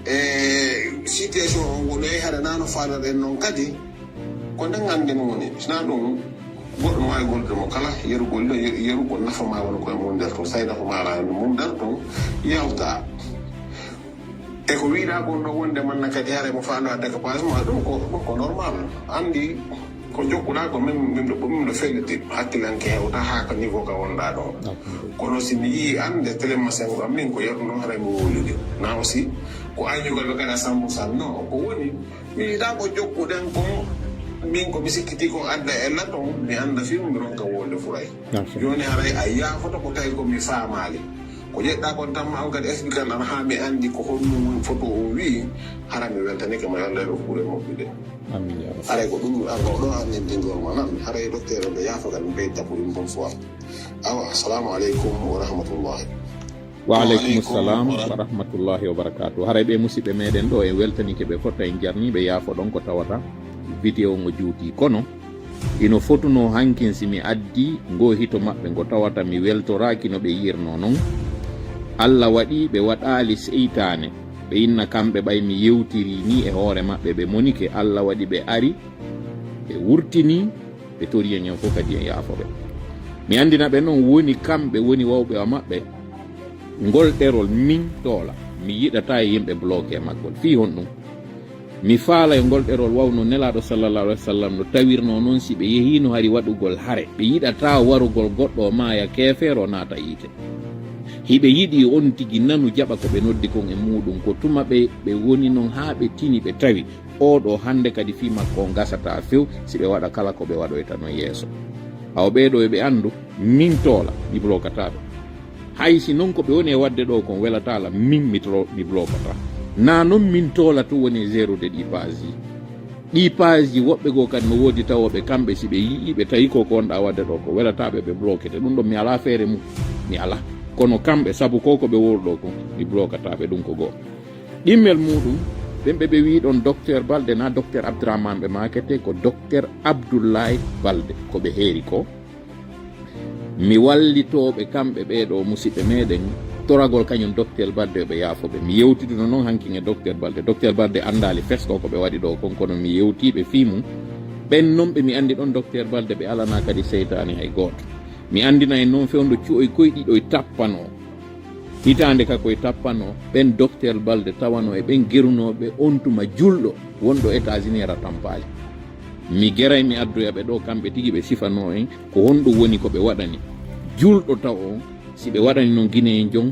e situation on woni e hara nano faalaɗen noon kadi. Ko nden anndi no woni. Sina ɗum, goɗɗo no waawi gollude mo kala, yeru golle, yeru ko nafa ma woni koye mum nder ton. Say nafa ma ala mum nder ton, yawta. E ko wiɗa kon ɗo wonde manna kadi hare mo faalo adda ka paas ma, ɗum ko, ɗum ko normal. Anndi ko jokkuɗa ko min, min ɗo, min ɗo felliti hakkilanke hewta haa ko niveau ka wonɗa ɗon. Kono si mi yii an nde télé masin am min ko yeru ɗon hare mi wowlude. Na aussi ko añugol ɓe kadi a sambu san. No, ko woni, mi yiɗa ko jokkuɗen kon, min ko mi sikkiti kon adda e laton, mi annda fii mi ronka wolde furay. Jooni haray a yaafoto ko tawi ko mi faamaali. Ko jeɗɗa kon tamma on kadi explique an haa mi anndi ko honno woni photo on wi'i, hara mi weltanike ma yo Allah e rokkude moƴƴude. Amin ya rabbi. Haray ko ɗum mi arno ɗo anndintingol ma nan. Haray docteur on ɓe yaafa kadi mi ɓeyda pour une bonne fois. Awa, assalamu aleykum wa rahmatullahi. Wa aleykum salam wa rahmatullahi wa barakatuh. Haray ɓe musiɓɓe meɗen ɗo en weltanike ɓe fotta en jarniɓe yaafo ɗon ko tawata vidéo ngo juuti. Kono ino fotuno hankin si mi addi ngo hito maɓɓe ngo tawata mi weltoraaki no ɓe yi'irno non. Allah waɗi ɓe waɗaali seytaane. Ɓe inna kamɓe ɓay mi yewtiri ni e hoore maɓɓe ɓe monike. Allah waɗi ɓe ari ɓe wurtini ɓe tori en en fof kadi en yaafo ɓe. Mi anndina ɓe noon woni kamɓe woni wawɓe wa maɓɓe. Ngol ɗerol min toola mi yiɗata e yimɓe bloqué e maggol. Fii honɗum? Mi faala yo ngol ɗerol wawno Nelaaɗo sallallahu alaihi wasallam no tawirno noon si ɓe yehiino hari waɗugol hare. Ɓe yiɗata warugol goɗɗo o maaya keefeero o naata yiite. Hiɓe yiɗi on tigi nanu jaɓa ko ɓe noddi kon e muuɗum. Ko tuma ɓe, ɓe woni noon haa ɓe tini ɓe tawi. Oɗo hannde kadi fii makko on gasata few si ɓe waɗa kala ko ɓe waɗoyta non yeeso. Awa ɓee ɗo eɓe anndu min toola mi blokataa ɓe. Hay si non ko ɓe woni e waɗde ɗo kon welataala min mi tro-, mi blokataa. Na non min toola tun woni e zerude ɗi page ji. Ɗi page ji woɓɓe goo kadi no woodi tawooɓe kamɓe si ɓe yi'i ɓe tawi ko ko wonɗa waɗde ɗo ko welataa ɓe ɓe blokete. Ɗum ɗon mi alaa feere mum. Mi alaa. Kono kamɓe sabu ko ko ɓe wowluɗo kon mi blokataa ɓe ɗum ko goo. Ɗimmel muuɗum, ɓen ɓe ɓe wii ɗon Docteur Balde na Docteur Abdourahmane ɓe maakete ko Docteur Abdoulaye Balde ko ɓe heeri ko. Mi wallitooɓe kamɓe ɓee ɗoo musiɓɓe meeɗen toragol kañum Docteur Balde yo ɓe yaafo ɓe. Mi yewtidino noon hankin e Docteur Balde. Docteur Balde anndaali fes ko ko ɓe waɗi ɗoo kon kono mi yewtii ɓe fii mum. Ɓen non ɓe mi anndi ɗon Docteur Balde ɓe alanaa kadi seytaane hay gooto. Mi anndina en noon fewndo cuɓoy koy ɗiɗo e tappanoo. Hitaande ka koye tappanoo, ɓen Docteur Balde tawanoo e ɓen gerunooɓe on tuma julɗo wonɗo États-Unis era tampaali. Mi geray mi addoya ɓe ɗoo kamɓe tigi ɓe sifanoo en ko honɗum woni ko ɓe waɗani julɗo taw on, si ɓe waɗani noon Guinéen jon,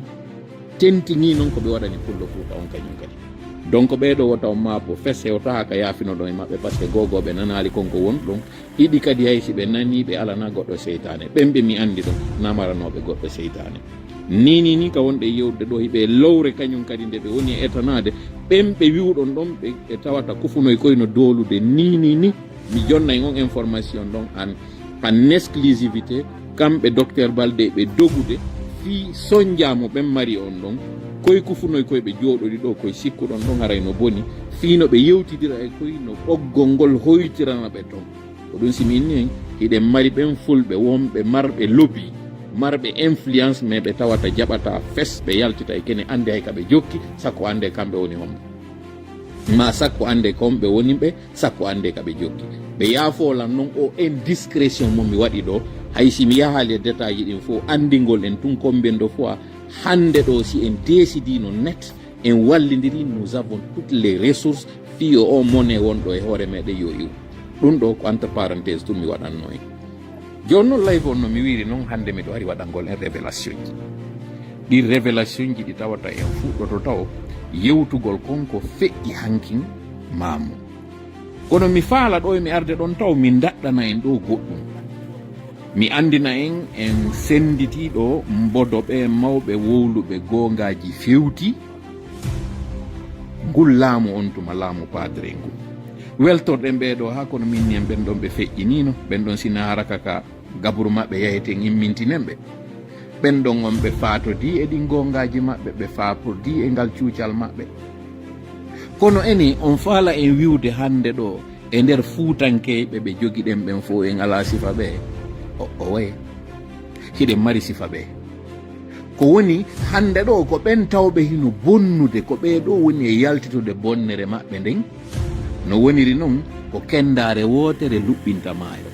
tentinii noon ko ɓe waɗani Pullo Fuuta on kañum kadi. Donc ɓeeɗo wota on maabo fes hewta haa ka yaafinoɗon e maɓɓe, parce que googooɓe nanaali kon ko won ɗon. Ɗiɗi kadi, hay si ɓe nanii, ɓe alana goɗɗo seytaane. Ɓen ɓe mi anndi ɗon, namaranooɓe goɗɗo seytaane. Nii nii nii ka wonɗe yewtude ɗoo, hiɓe lowre kañum kadi nde ɓe woni e etanaade. Ɓen ɓe wi'uɗon ɗon, ɓe, ɓe tawata kufunoy koy no doolude nii nii nii. Mi jonnay on information ɗon an, en exclusivité, kamɓe Docteur Baldé ɓe dogude fii sonjaa mo ɓen mari on ɗon, koy kufunoy koy ɓe jooɗori ɗoo, koy sikkuɗon ɗon haray no boni, fii no ɓe yewtidira e koy no ɓoggol ngol hoytirana ɓe ton. Ko ɗum si mi inni en, hiɗen mari ɓen fulɓe wonɓe marɓe lobby, marɓe influence, mais ɓe tawata jaɓata fes, ɓe yaltita e kene, annde hay ka ɓe jokki, sakko annde kamɓe woni homɓe. Ma sakko annde ko homɓe woni ɓe, sakko annde ka ɓe jokki. Ɓe yaafoo lan non o indiscrétion mo mi waɗi ɗoo, hay si mi yahaali e détail ji ɗin fof, anndingol en tun komben ɗo fof, hannde ɗoo si en décidino net, en wallindiri, nous avons toutes les ressources, fii o on monnaie wonɗo e hoore meɗen yo iw. Ɗum ɗoo ko entre parenthèse tun mi waɗanno en. Jooni non live on no mi wiiri non, hannde miɗo ari waɗangol en révélation ji. Ɗi révélation ji ɗi tawata en fuɗɗoto taw yewtugol kon ko feƴƴi hankin maamu. Kono mi faala ɗo e mi arde ɗon taw mi daɗɗana en ɗo goɗɗum. Mi anndina en, en sennditi ɗo mbodo ɓe mawɓe wowluɓe goongaaji fewti ngul laamu on tuma, laamu paadre ngu. Weltorɗen ɓee ɗo haa kono min ni en ɓen ɗon ɓe feƴƴiniino, ɓen ɗon si na haraka ka gaburu maɓɓe yaheten immintinen ɓe. Ɓen ɗon on ɓe faatodii e ɗin goongaaji maɓɓe, ɓe faatodii e ngal cuucal maɓɓe. Kono eni on faala en wi'ude hannde ɗo e nder fuutankeyɓe ɓe jogiɗen ɓen fof en alaa sifa ɓe? O, o way. Hiɗen mari sifa ɓe. Ko woni hannde ɗo ko ɓen tawɓe hino bonnude, ko ɓee ɗo woni e yaltitude bonnere maɓɓe nden. No woniri non ko kenndaare wootere luɓɓinta maayo.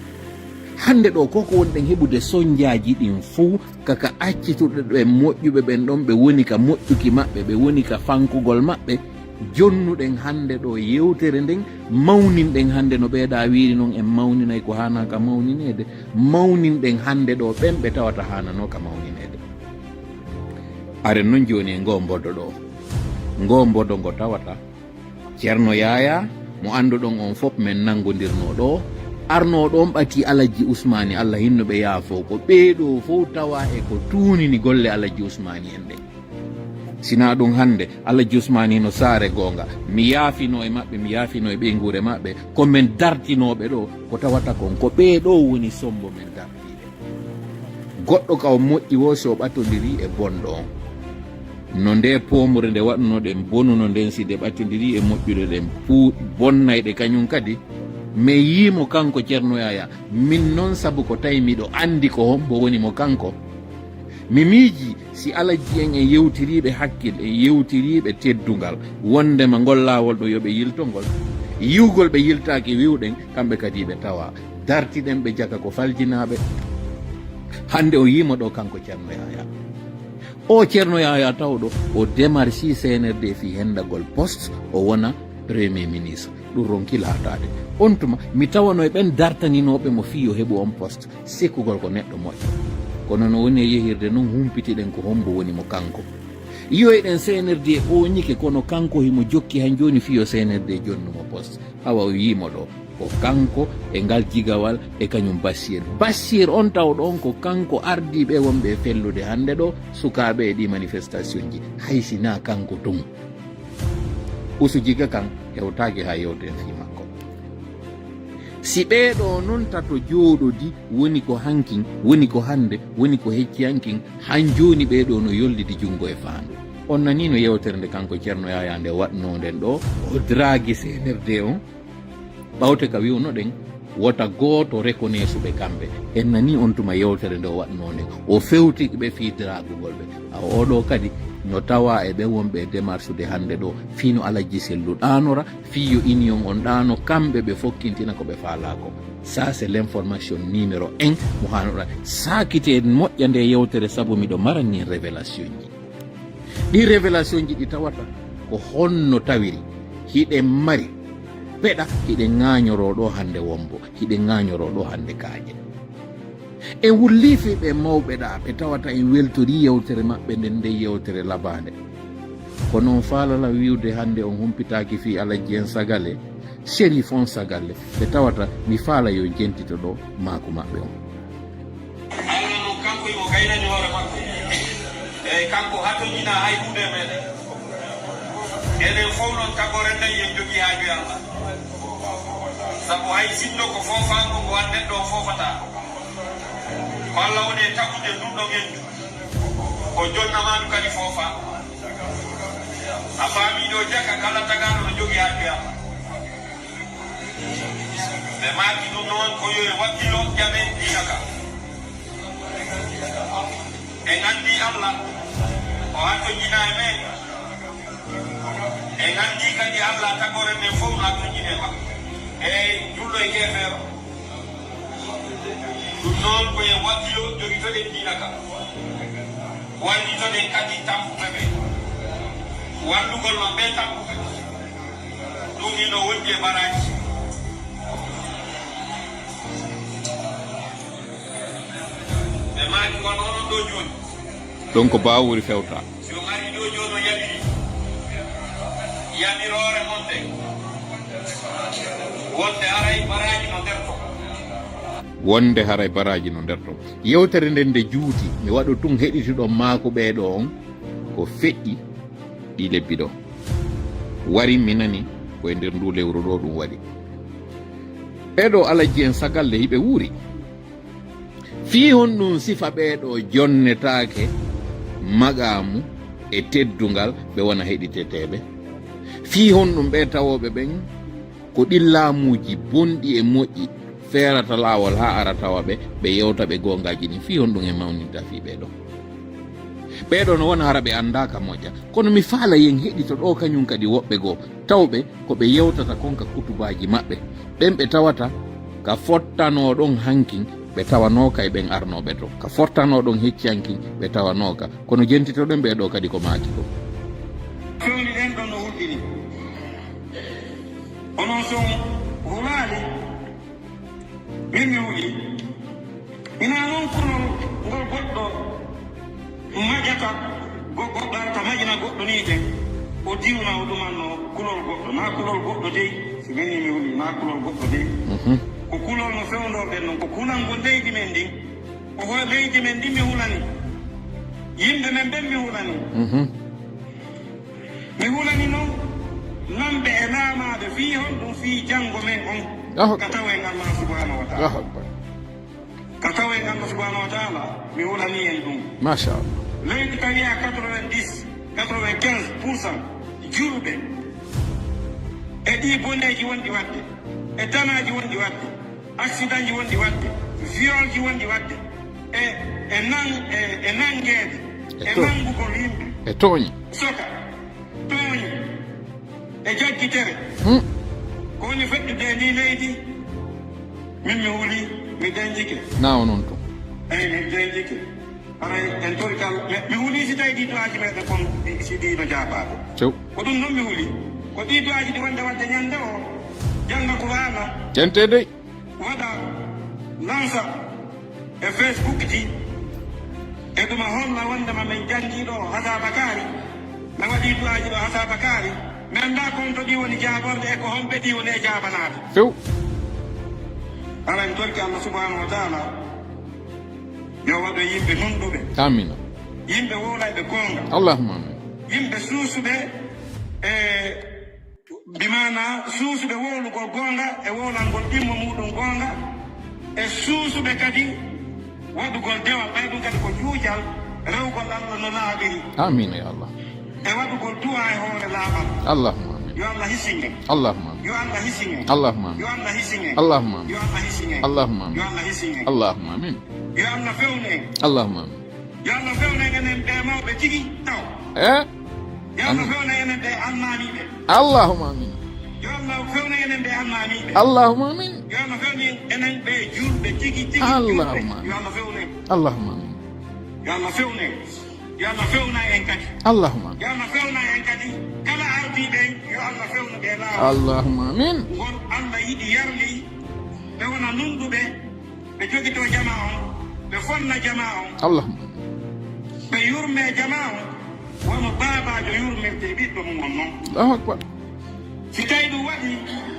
Hannde ɗo ko ko wonɗen heɓude sonjaaji ɗin fow kaka accituɗo ɓen moƴƴuɓe ɓen ɗon, ɓe woni ka moƴƴuki maɓɓe, ɓe woni ka fankugol maɓɓe. Jonnuɗen hannde ɗo yewtere nden, mawninɗen hannde no ɓeeɗa wiiri non, en mawninay ko haanaa ka mawnineede. Mawninɗen hannde ɗo ɓen ɓe tawata haananoo ka mawnineede. Aren non jooni e ngoo mbodo ɗo. Ngoo mbodo ngo tawata Ceerno Yaayaa, mo annduɗon on fof men nanngondirnoo ɗo, arnoo ɗon ɓatii Alajji Usmaani, Alla hinno ɓe yaafoo, ko ɓee ɗo fof tawa e ko tuunini golle Alajji Usmaani en ɗen. Sinaa ɗum hannde, Alajji Usmaani hino saare goonga. Mi yaafinoo e maɓɓe, mi yaafinoo e ɓeynguure maɓɓe. Ko men dartinooɓe ɗo, ko tawata kon, ko ɓee ɗo woni sombo men dartiiɓe. Goɗɗo ka o moƴƴi woo si o ɓatondirii e bonɗo on. No nde poomre nde waɗunoɗen bonuno nden, si nde ɓatondirii e moƴƴuɗe ɗen puu-, bonnayɗe kañum kadi, mi yiimo kanko Ceerno Yaayaa. Min non, sabu ko tawi miɗo anndi ko hombo woni mo kanko. Mi miiji si Alajji en, en yewtiriiɓe hakkil, en yewtiriiɓe teddungal, wondema ngol laawol ɗo yo ɓe yilto ngol. Yiwgol ɓe yiltaaki wiwɗen, kamɓe kadi ɓe tawa. Dartiɗen ɓe jaka ko faljinaaɓe. Hannde o yiimo ɗo kanko Ceerno Yaayaa. O Ceerno Yaayaa tawɗo o démarche C N R D fii hendagol poste, o wona Premier ministre. Ɗum ronki laataade. On tuma, mi tawano e ɓen dartaninooɓe mo fii yo heɓu on poste. Sikkugol ko neɗɗo moƴƴo. Kono no woni e yehirde non, humpitiɗen ko hombo woni mo kanko. Yiyoyɗen C N R D o ñike, kono kanko himo jokki han jooni fii yo C N R D jonnu mo poste. Awa o yiimo ɗo, ko kanko e ngal jigawal e kañum Bashir. Bashir on tawɗo on ko kanko ardii ɓe wonɓe e fellude hannde ɗo, sukaaɓe e ɗi manifestation ji. Hay si na kanko tun. Usu Jiga kan hewtaaki haa yewten fii makko. Si ɓee ɗo non tato jooɗodi, woni ko hankin, woni ko hannde, woni ko hecci hankin, han jooni ɓee ɗo no yollidi junngo e faandu. On nanii no yewtere nde kanko Ceerno Yaayaa nde waɗnoo nden ɗo, o draagi C N R D on. Ɓawte ka wi'unoɗen, wota gooto rekoneesuɓe kamɓe. En nanii on tuma yewtere nde o waɗnoo nden. O fewtiki ɓe fii draagugol ɓe. Awa oo ɗoo kadi no tawaa e ɓen wonɓe e démarche de hannde ɗoo, fii no Alajji Sellu ɗaanora, fii yo union on ɗaano, kamɓe ɓe fokkintina ko ɓe faalaa ko. Ça, c'est l'information numéro un mo haanoɗaa. Saakite moƴƴa nde yewtere, sabu miɗo marani en révélation ji. Ɗi révélation ji ɗi tawata ko honno tawiri hiɗen mari peɗa, hiɗen ŋaañoroo ɗoo hannde wombo, hiɗen ŋaañoroo ɗoo hannde kaaƴe. En wulliifi ɓe mawɓe ɗaa, ɓe tawata en weltorii yewtere maɓɓe nden, nde yewtere labaande. Ko noon faalala wi'ude hannde on humpitaaki fii Alajji en Sagale, Sherif on Sagale, ɓe tawata mi faala yo jentito ɗo maaku maɓɓe on. Allah non kanko imo gaynani hoore makko. Eey, kanko hatonjinaa hay huunde e meeɗen. Enen fow non tagoren nden yen jogii haaju e Allah. Sabu hay sinno ko foofaango ko an neɗɗo o foofataa. Ko Allah woni e tagude ndun ɗon en. O jonnamaanu kadi foofaa. A faamii ɗoo jaka kala tagaaɗo no jogii haaju e Allah. Ɓe maaki ɗum noon ko yo en wakkilo jaɓen diina ka. En anndi Allah, o hatonjinaa e men. En anndi kadi Allah tagoren men fow no hatonjini e makko. Eey, julɗo e keefeero. Ɗum noon ko en wakkilo jogitoɗen diina ka. Wallitoɗen kadi tampuɓe ɓe. Wallugol maɓɓe tampuɓe. Ɗum ino wondi e baraaji. Ɓe maaki wano onon ɗo jooni. Ɗon ko baawuri fewta. Si on arii ɗo jooni on yaɓiri. Yaɓiroore mon nde. Wonde haray baraaji no nder to. Wonde haray baraaji no nder to. Yewtere nden nde juuti, mi waɗo tun heɗituɗo maaku ɓeeɗo on, ko feƴƴi ɗi lebbi ɗo. Wari mi nani ko e nder ndu lewru ɗo ɗum waɗi. Ɓeeɗo Alajji en Sagalle hiɓe wuuri. Fii honɗum sifa ɓeeɗo jonnetaake maqaamu e teddungal ɓe wona heɗiteteeɓe? Fii honɗum ɓee tawooɓe ɓen ko ɗin laamuuji bonɗi e moƴƴi feerata laawol haa ara tawa ɓe, ɓe yewta ɓe goongaaji ɗin? Fii honɗum en mawninta fii ɓeeɗo? Ɓeeɗo no wona hara ɓe anndaa ka moƴƴa. Kono mi faala yen heɗito ɗoo kañum kadi woɓɓe goo, tawɓe ko ɓe yewtata kon ka kutubaaji maɓɓe. Ɓen ɓe tawata ka fottanoo ɗon hankin, ɓe tawanooka e ɓen arnooɓe to. Ka fottanoo ɗon hecci hankin, ɓe tawanooka. Kono jentitoɗen ɓeeɗo kadi ko maaki ko. Fewni ɗen ɗon no hulɓini. Onon son hulaali. Min mi huli, hinaa noon kulol ngol goɗɗo maƴata, go-, goɗɗo arata maƴina goɗɗo nii de, o diwna o ɗumanno kulol goɗɗo, naa kulol goɗɗo dey, si min mi huli, naa kulol goɗɗo dey. Mhm. Ko kulol no fewndorɗen noon, ko kulangol leydi men ndin, ko ho-, leydi men ndin mi hulani, yimɓe men ɓen mi hulani. Mhm. Mi hulani noon lamɓe e laamaaɓe fii honɗum fii janngo men on. Allahu Akbar. Ka tawen Allah subhanahu wa ta'ala. Allahu Akbar. Ka tawen Allah subhanahu wa ta'ala, mi hulani en ɗum. Masha Allah. Leydi ka wiya quatre-vingt-dix, quatre-vingt-quinze pour cent julɓe e ɗi boneeji wonɗi waɗde, e danaaji wonɗi waɗde, accident ji wonɗi waɗde, viol ji wonɗi waɗde, e, e nan-, e, e nanngeede, e e to-, nanngugol yimɓe. E tooñe. Soka, tooñe, e jaggitere. Hmm. Ko woni feddude e ndii leydi, min mi huli, mi dañjike. Na o noon tun. Eyi, mi dañjike. Haray en tori kal, mi, mi huli si tawi ɗi du'aaji meɗen kon, ɗi, si ɗi no jaabaade. Tew. Ko ɗum noon mi huli. Ko ɗi du'aaji ɗi wonde waɗde ñande o, jannga Qur'aana. Jente dey. Waɗa lansa e Facebook ji. E ɗuma holla wondema min janngi ɗo Hasa Bakari. Mi waɗi du'aaji ɗo Hasa Bakari. Mi anndaa kon to ɗi woni jaaborɗe e ko homɓe ɗi woni e jaabanaade. Few. Aray mi torki Allah subhanahu wa ta'ala. Yo waɗu e yimɓe nunɗuɓe. Amina. Yimɓe wowlayɓe goonga. Allahumma amin. Yimɓe suusuɓe e, bi maana suusuɓe wowlugol goonga e wowlangol ɗimmo muɗum goonga. E suusuɓe kadi waɗugol dewal, ɓay ɗum kadi ko juujal rewgol Allah no laaɓiri. Amina ya Allah. E waɗugol du'a e hoore laaɓal. Allahumma amin. Yo Allah hisin en. Allahumma amin. Yo Allah hisin en. Allahumma amin. Yo Allah hisin en. Allahumma amin. Yo Allah hisin en. Allahumma amin. Yo Allah hisin en. Allahumma amin. Yo Allah fewnu en. Allahumma amin. Yo Allah fewnu en enen ɓe mawɓe tigi taw. Eh? Yo Allah fewnu en enen ɓe almaamiiɓe. Allahumma amin. Yo Allah fewnu en enen ɓe almaamiiɓe. Allahumma amin. Yo Allah fewnu en enen ɓe juulɓe tigi tigi juulɓe. Allahumma amin. Yo Allah fewnu en. Allahumma amin. Yo Allah fewnu en. Yo Allah fewna en kadi. Allahumma amin. Yo Allah fewna en kadi. Kala ardiiɓe en, yo Allah fewnu ɓe laawol. Allahumma amin. Ngol Allah yiɗi yarli, ɓe wona nunɗuɓe, ɓe jogitoo jamaa on, ɓe fonna jamaa on. Allahumma amin. Ɓe yurmee jamaa on. Wano baabaajo yurmirte ɓiɗɗo mum on non. Allahu Akbar. Si tawi ɗum waɗi,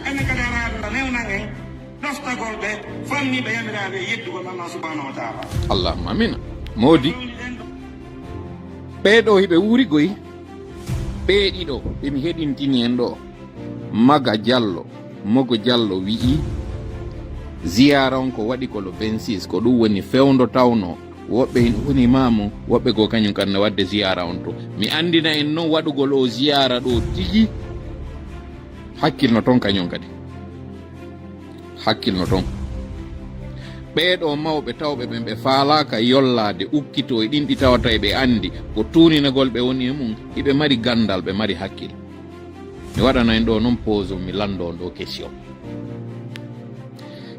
enen kadi aɗa anndi newnan en ɗoftagol ɓe, fanniiɓe yamiraaɓe e yeddugol Allah subhanahu wa ta'ala. Allahumma amina. Moodi. Ɓee ɗoo hiɓe wuuri goy. Ɓee ɗiɗo ɓe mi heɗintini en ɗoo. Maga Jallo, Mogo Jallo wi'i, ziyaara on ko waɗi ko le vingt-six, ko ɗum woni fewndo tawno woɓɓe hin hunimaamu, woɓɓe goo kañum kan ne waɗde ziyaara on to. Mi anndina en non waɗugol o ziyaara ɗo tigi, hakkilno ton kañum kadi. Hakkilno ton. Ɓee ɗoo mawɓe tawɓe ɓen ɓe faalaaka yollaade ukkitoo e ɗin ɗi tawata e ɓe anndi ko tuuninagol ɓe woni e mum, hiɓe mari ganndal, ɓe mari hakkil. Mi waɗana en ɗoo non pause, mi lanndo on ɗoo question.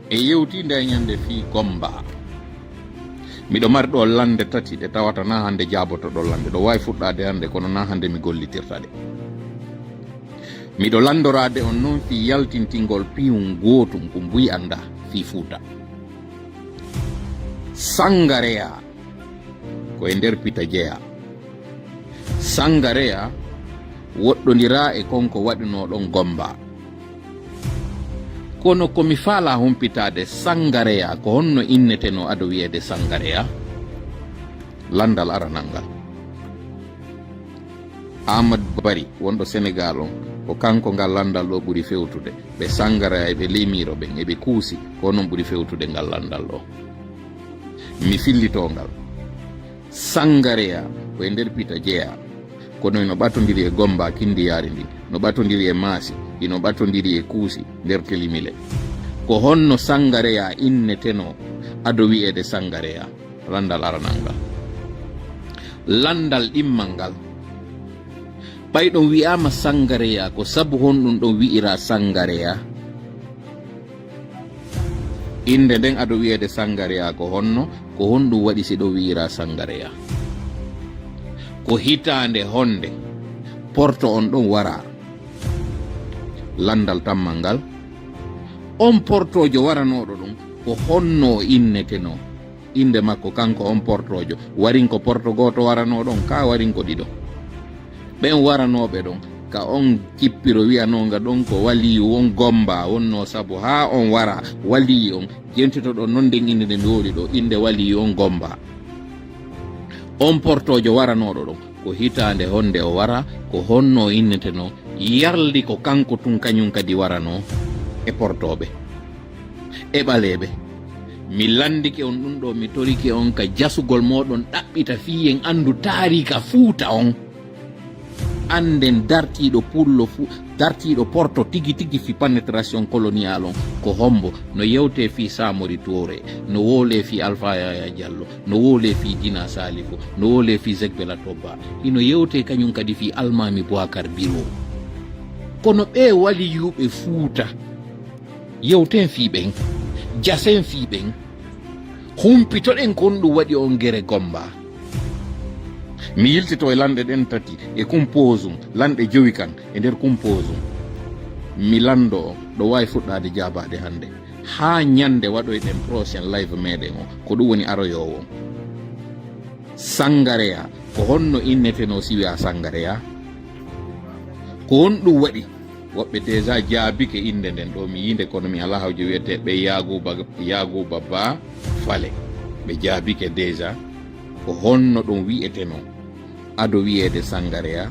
E yewtii nde ñannde fii Gommba. Miɗo mari ɗoo lannde tati ɗe tawata na hannde jaabotoɗon lan. Ɗe ɗo waawi fuɗɗaade hannde, kono na hannde mi gollitirta ɗe. Miɗo lanndoraade on non fii yaltintingol piyun gootun ko mbuy annda fii Fuuta. Sangareya ko e nder pita jeyaa. Sangareya woɗɗondiraa e kon ko waɗunoo ɗon Gommba. Kono ko mi faalaa humpitaade, Sangareya, ko honno innetenoo ado wi'eede Sangareya? Lanndal aranal ngal. Aamadu Bari, wonɗo Senegaal on, ko kanko ngal lanndal ɗoo ɓuri fewtude. Ɓe Sangareya e ɓe Lemiiro ɓen e ɓe Kuusi, ko onon ɓuri fewtude ngal lanndal ɗoo. Mi fillitoo ngal. Sangareya ko e nder pita jeyaa, kono ino ɓatondiri e Gommba Kinndiyaari ndin, no ɓatondiri e Maasi, ino ɓatondiri e Kuusi nder Telimile. Ko honno Sangareya innetenoo ado wi'eede Sangareya? Lanndal aranal ngal. Lanndal ɗimmal ngal. Ɓay ɗon wi'aama Sangareya, ko sabu honɗun ɗon wi'iraa Sangareya? Innde nden ado wi'eede Sangareya ko honno? Ko honɗun waɗi si ɗon wi'iraa Sangareya? Ko hitaande honde porto on ɗon waraa? Lanndal tammal ngal. On portoojo waranooɗo ɗon, ko honno o innetenoo? Innde makko kanko on portoojo. Warin ko porto gooto waranoo ɗon, kaa warin ko ɗiɗo. Ɓen waranooɓe ɗon, ka on cippiro wi'anoonga ɗon ko waliyu on Gommba wonnoo sabu haa on wara waliyu on, jentitoɗon non nden innde nde mi wowli ɗoo, innde waliyu on Gommba. On portoojo waranooɗo ɗon, ko hitaande honde o wara, ko honno o innetenoo, yarli ko kanko tun kañun kadi waranoo e portooɓe e ɓaleeɓe. Mi lanndike on ɗun ɗoo, mi torike on ka jasugol mooɗon ɗaɓɓita fii en anndu taariika Fuuta on. Annden dartiiɗo pullo fu, dartiiɗo porto tigi tigi fii pénétration coloniale on ko hombo? No yewtee fii Samori Touré, no wowlee fii Alpha Yaya Jallo, no wowlee fii Jina Salifu, no wowlee fii Zegbela Tobba. Hino yewtee kañun kadi fii Almaami Boubacar Biro. Kono ɓee waliyuuɓe Fuuta, yewten fii ɓen, jasen fii ɓen, humpitoɗen ko honɗun waɗi on gere Gommba. Mi yiltito e lanɗe ɗen tati e kun pause un, lanɗe jowi kan e nder kun pause un. Mi lanndo on, ɗo waawi fuɗɗaade jaabaade hannde. Haa ñannde waɗoyɗen prochain live meɗen on, ko ɗun woni aroyoowo on. Sangareya, ko honno innetenoo si wi'aa Sangareya? Ko honɗun waɗi? Woɓɓe déjà jaabike innde nden ɗoo, mi yi'i nde, kono mi alaa hawje wi'eteeɓe Yaaguuba, Yaaguuba Ba Fale. Ɓe jaabike déjà ko honno ɗun wi'etenoo ado wi'eede Sangareya.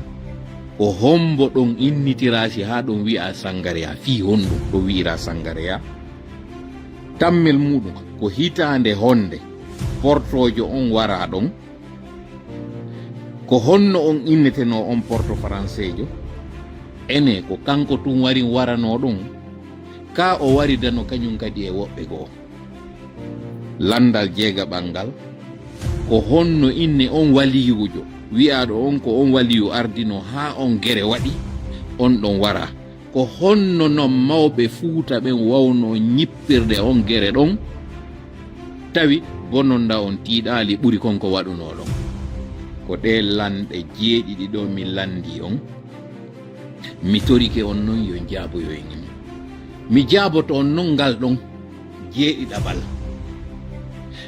Ko hombo ɗon innitiraa si haa ɗon wi'aa Sangareya? Fii honɗun ɗon wi'iraa Sangareya? Tammel muuɗun, ko hitaande honde portoojo on waraa ɗon? Ko honno on innetenoo on porto faranseejo? Enee, ko kanko tun warin waranoo ɗon? Kaa o waridano kañun kadi e woɓɓe goo? Lanndal jeegaɓal ngal, ko honno inne on waliyuujo wi'aaɗo on ko on waliyu ardinoo haa on gere waɗi, on ɗon wara? Ko honno non mawɓe Fuuta ɓen wawnoo ñippirde on gere ɗon, tawi bononda on tiiɗaali ɓuri kon ko waɗunoo ɗon? Ko ɗee lanɗe jeeɗiɗi ɗoo mi lanndii on. Mi torike on non yo jaaboyo en e mum. Mi jaaboto on non ngal ɗon jeeɗiɗaɓal.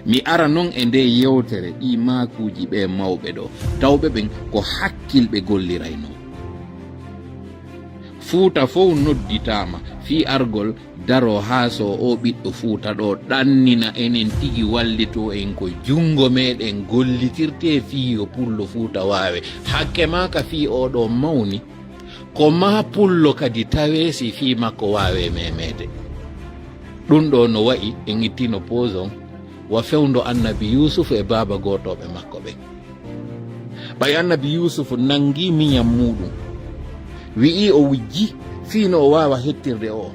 Mi ara non e nde yewtere ɗi maakuuji ɓe mawɓe ɗo, tawɓe ɓen ko hakkilɓe golliraynoo. Fuuta fow nodditaama fii argol daroo haa so o ɓiɗɗo Fuuta ɗo ɗannina enen tigi, wallitoo en ko junngo meɗen gollitirtee fii yo pullo Fuuta waawe. Hakke maa ka fii oo ɗo mawni, ko maa pullo kadi tawee si fii makko waawee memeede. Ɗun ɗo no wa'i en ittino pause on, wa fewndo Annabi Yuusufu e baaba gootooɓe makko ɓen. Ɓay Annabi Yuusufu nangii miñan muuɗun, wi'i o wujji fii no o waawa hettirde o.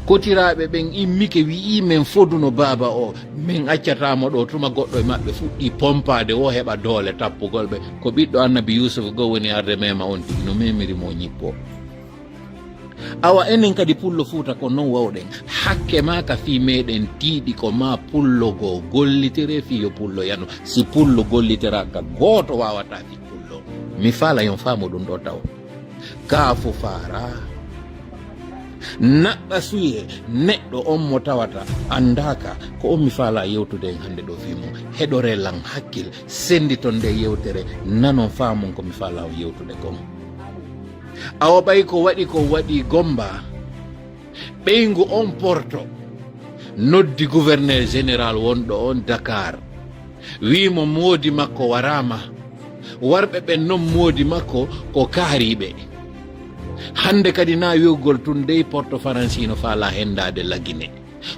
Kotiraaɓe ɓen immike, wi'i, "Men foduno baaba o, men accataa mo ɗo." Tuma goɗɗo e maɓɓe fuɗɗii pompaade o heɓa doole tappugol ɓe. Ko ɓiɗɗo Annabi Yuusufu goo woni arde mema on tigi, no memiri mo ñippoo. Awa enen kadi pullo Fuuta ko non wawɗen. Hakke maa ka fii meɗen tiiɗi, ko maa pullo goo gollitere fii yo pullo yanu. Si pullo golliteraaka, gooto waawataa fii pullo. Mi faala yon faamu ɗun ɗo taw. Kaafu faaraa. Naɗɗa suyee neɗɗo on mo tawata anndaaka. Ko on mi faala yewtude en hannde ɗo fii mun. Heɗoree lan hakkil, sennditon nde yewtere, nanon faamon ko mi faala on yewtude kon. Awa ɓay ko waɗi ko waɗi gomba, ɓeyngu on Porto noddi gouverneur général wonɗo on Dakar, wi'i mo moodi makko waraama. Warɓe ɓen non moodi makko ko kaariiɓe. Hannde kadi na wi'ugol tun dey Porto Faransi no faala henndaade Lagine.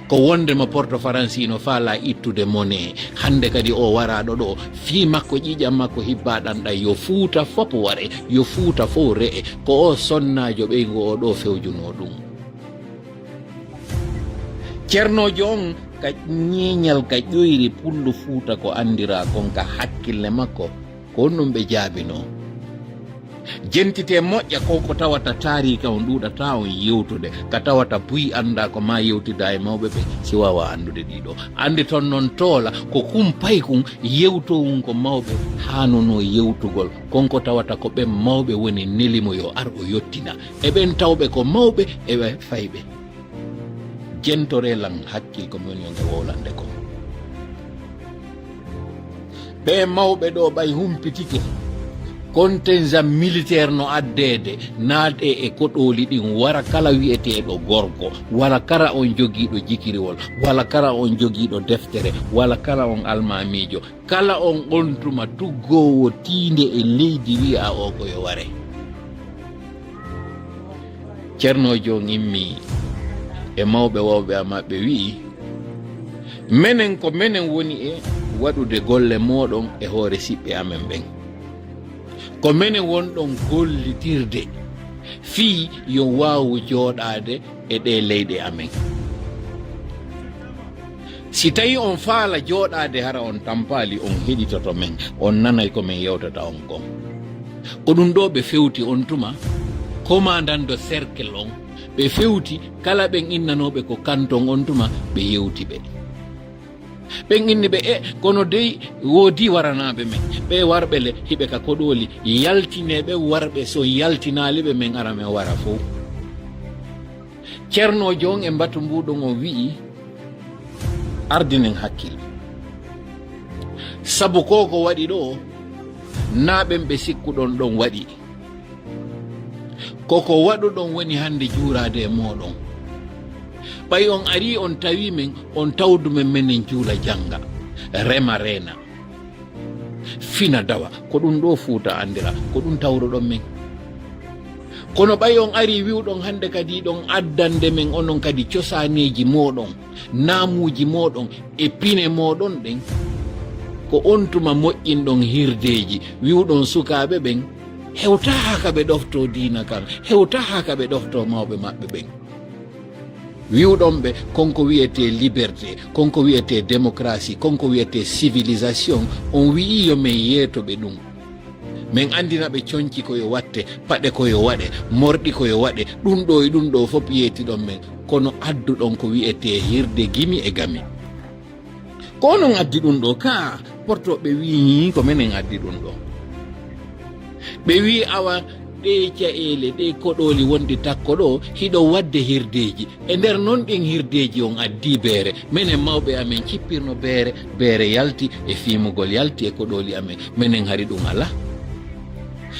Ko wondema Porto Faransi no faala ittude monnaie. Hannde kadi o waraaɗo ɗo, fii makko, ƴiiƴan makko hibbaaɗan ɗan, yo Fuuta fop ware, yo Fuuta fow re'e. Ko o sonnaajo ɓeyngu o ɗo fewjunoo ɗun. Cernoojo on ka ñeeñal, ka ƴoyri pullo Fuuta ko anndiraa kon, ka hakkille makko, ko honɗun ɓe jaabinoo? Jentitee moƴƴa kon ko tawata taariika on ɗuuɗataa on yewtude, ka tawata buy anndaa ko maa yewtidaa e mawɓe ɓen, si waawaa anndude ɗii ɗoo. Annditon non toola ko kun paykun yewtowun ko mawɓe haanunoo yewtugol, kon ko tawata ko ɓen mawɓe woni neli mo yo ar o yottina. E ɓen tawɓe ko mawɓe, e ɓe fayɓe. Jentoree lan hakkil ko mi woni on e wowlande kon. Ɓee mawɓe ɗoo ɓay humpitike, contingent militaire no addeede, naatee e koɗooli ɗin, wara kala wi'eteeɗo gorko, wala kala on jogiiɗo jikiriwol, wala kala on jogiiɗo deftere, wala kala on almaamiijo, kala on on tuma tuggoowo tiinde e leydi, wi'a o ko yo ware. Cernoojo on immii e mawɓe wawɓe a maɓɓe, wi'i, "Menen ko menen woni e waɗude golle mooɗon e hoore siɓɓe amen ɓen. Ko menen wonɗon gollitirde fii yo waawu jooɗaade e ɗee leyɗe amen. Si tawii on faala jooɗaade, hara on tampaali, on heɗitoto men, on nanay ko men yewtata on kon." Ko ɗun ɗoo ɓe fewti on tuma, commandant de cercle on, ɓe fewti kala ɓen innanooɓe ko kanton on tuma, ɓe yewti ɓe. Ɓen inni ɓe, "E, kono dey woodii waranaaɓe men. Ɓee warɓe le, hiɓe ka koɗooli, yaltinee ɓe warɓe, so yaltinaali ɓe, men ara men wara fow." Cernoojo on e mbatu mbuuɗun on wi'i, "Ardinen hakkil. Sabu ko ko waɗi ɗoo, naa ɓen ɓe sikkuɗon ɗon waɗi. Ko ko waɗuɗon woni hannde juuraade e mooɗon. Ɓay on arii on tawii men, on tawdu men menen juula jannga, rema reena, fina dawa, ko ɗun ɗoo Fuuta anndira, ko ɗun tawruɗon men. Kono ɓay on arii wi'uɗon hannde kadi ɗon addande men onon kadi cosaaneeji mooɗon, naamuuji mooɗon e pine mooɗon ɗen, ko on tuma moƴƴinɗon hirdeeji, wi'uɗon sukaaɓe ɓen, hewtaa haa ka ɓe ɗoftoo diina kan, hewtaa haa ka ɓe ɗoftoo mawɓe maɓɓe ɓen. Wi'uɗon ɓe, kon ko wi'etee liberté, kon ko wi'etee démocratie, kon ko wi'etee civilisation, on wi'ii yo men yeeto ɓe ɗun. Men anndina ɓe conci ko yo watte, paɗe ko yo waɗe, morɗi ko yo waɗe, ɗun ɗoo e ɗun ɗoo fop yeetiɗon men, kono adduɗon ko wi'etee hirde gimi e gami. Ko onon addi ɗun ɗoo, kaa Porto ɓe wi'i ko menen addi ɗun ɗoo. Ɓe wi'i awa Ɗee caɗeele, ɗee koɗooli wonɗi takko ɗoo, hiɗo waɗde hirdeeji. E nder noon ɗiin hirdeeji, on addii beere. Menen mawɓe amen cippirno beere, beere yalti e fiimugol, yalti e koɗooli amen. Menen hari ɗum alaa.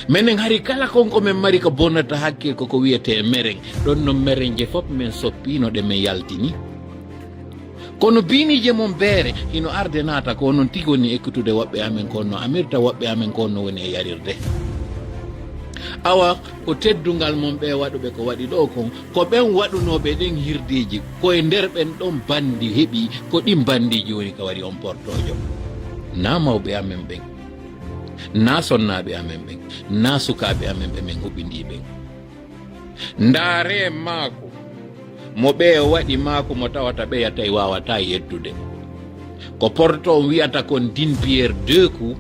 Menen hari kala kon ko men mari ko bonnata hakkil ko ko wiyetee meren. Ɗoon noon merenje fof men soppiino ɗe men yaltini. Kono biiniije mon beere hino arde naata ko onon tigi woni ekkutude woɓɓe amen ko no amirta woɓɓe amen ko no woni e yarirde. Awa ko teddungal mon ɓe waɗuɓe ko waɗi ɗoo kon, ko ɓen waɗunooɓe ɗen hirdeeji, ko e nder ɓen ɗon banndi heɓi, ko ɗin banndiiji woni ka wari on portoojo. Naa mawɓe amen ɓen, naa sonnaaɓe amen ɓen, naa sukaaɓe amen ɓe men huɓindii ɓen. Ndaaree maaku mo ɓee waɗi, maaku mo tawata ɓeya tawi waawataa yeddude. Ko porto on wiyata kon din Pierre deux coups,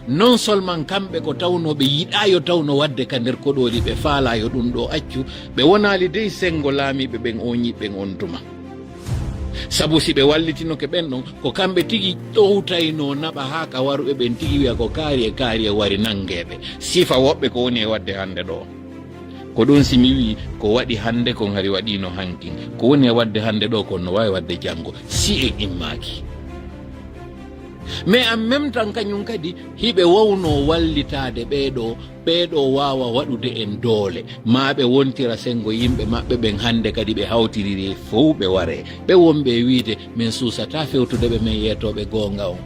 non seulement kamɓe ko tawnoo ɓe yiɗaa yo tawno waɗde ka nder koɗooli, ɓe faalaa yo ɗum ɗoo accu, ɓe wonaali dey senngo laamiiɓe ɓen ooñii ɓen on tuma. Sabu si ɓe wallitinoke ɓen ɗon, ko kamɓe tigi ɗowtaynoo naɓa haa ka waruɓe ɓen tigi wiya ko kaari e kaari e wari nanngeeɓe. Sifa woɓɓe ko woni e waɗde hannde ɗoo. Ko ɗum si mi wii ko waɗi hannde kon hari waɗiino hankin. Ko woni e waɗde hannde ɗoo kon no waawi waɗde janngo si en immaaki. Mais en même temps kañum kadi hiɓe wawnoo wallitaade ɓee ɗoo, ɓee ɗoo waawa waɗude en doole, maa ɓe wontira senngo yimɓe maɓɓe ɓen hannde kadi ɓe hawtiririi fow ɓe waree. Ɓe wonɓe e wiide men suusataa fewtude ɓe men yeetooɓe goonga on.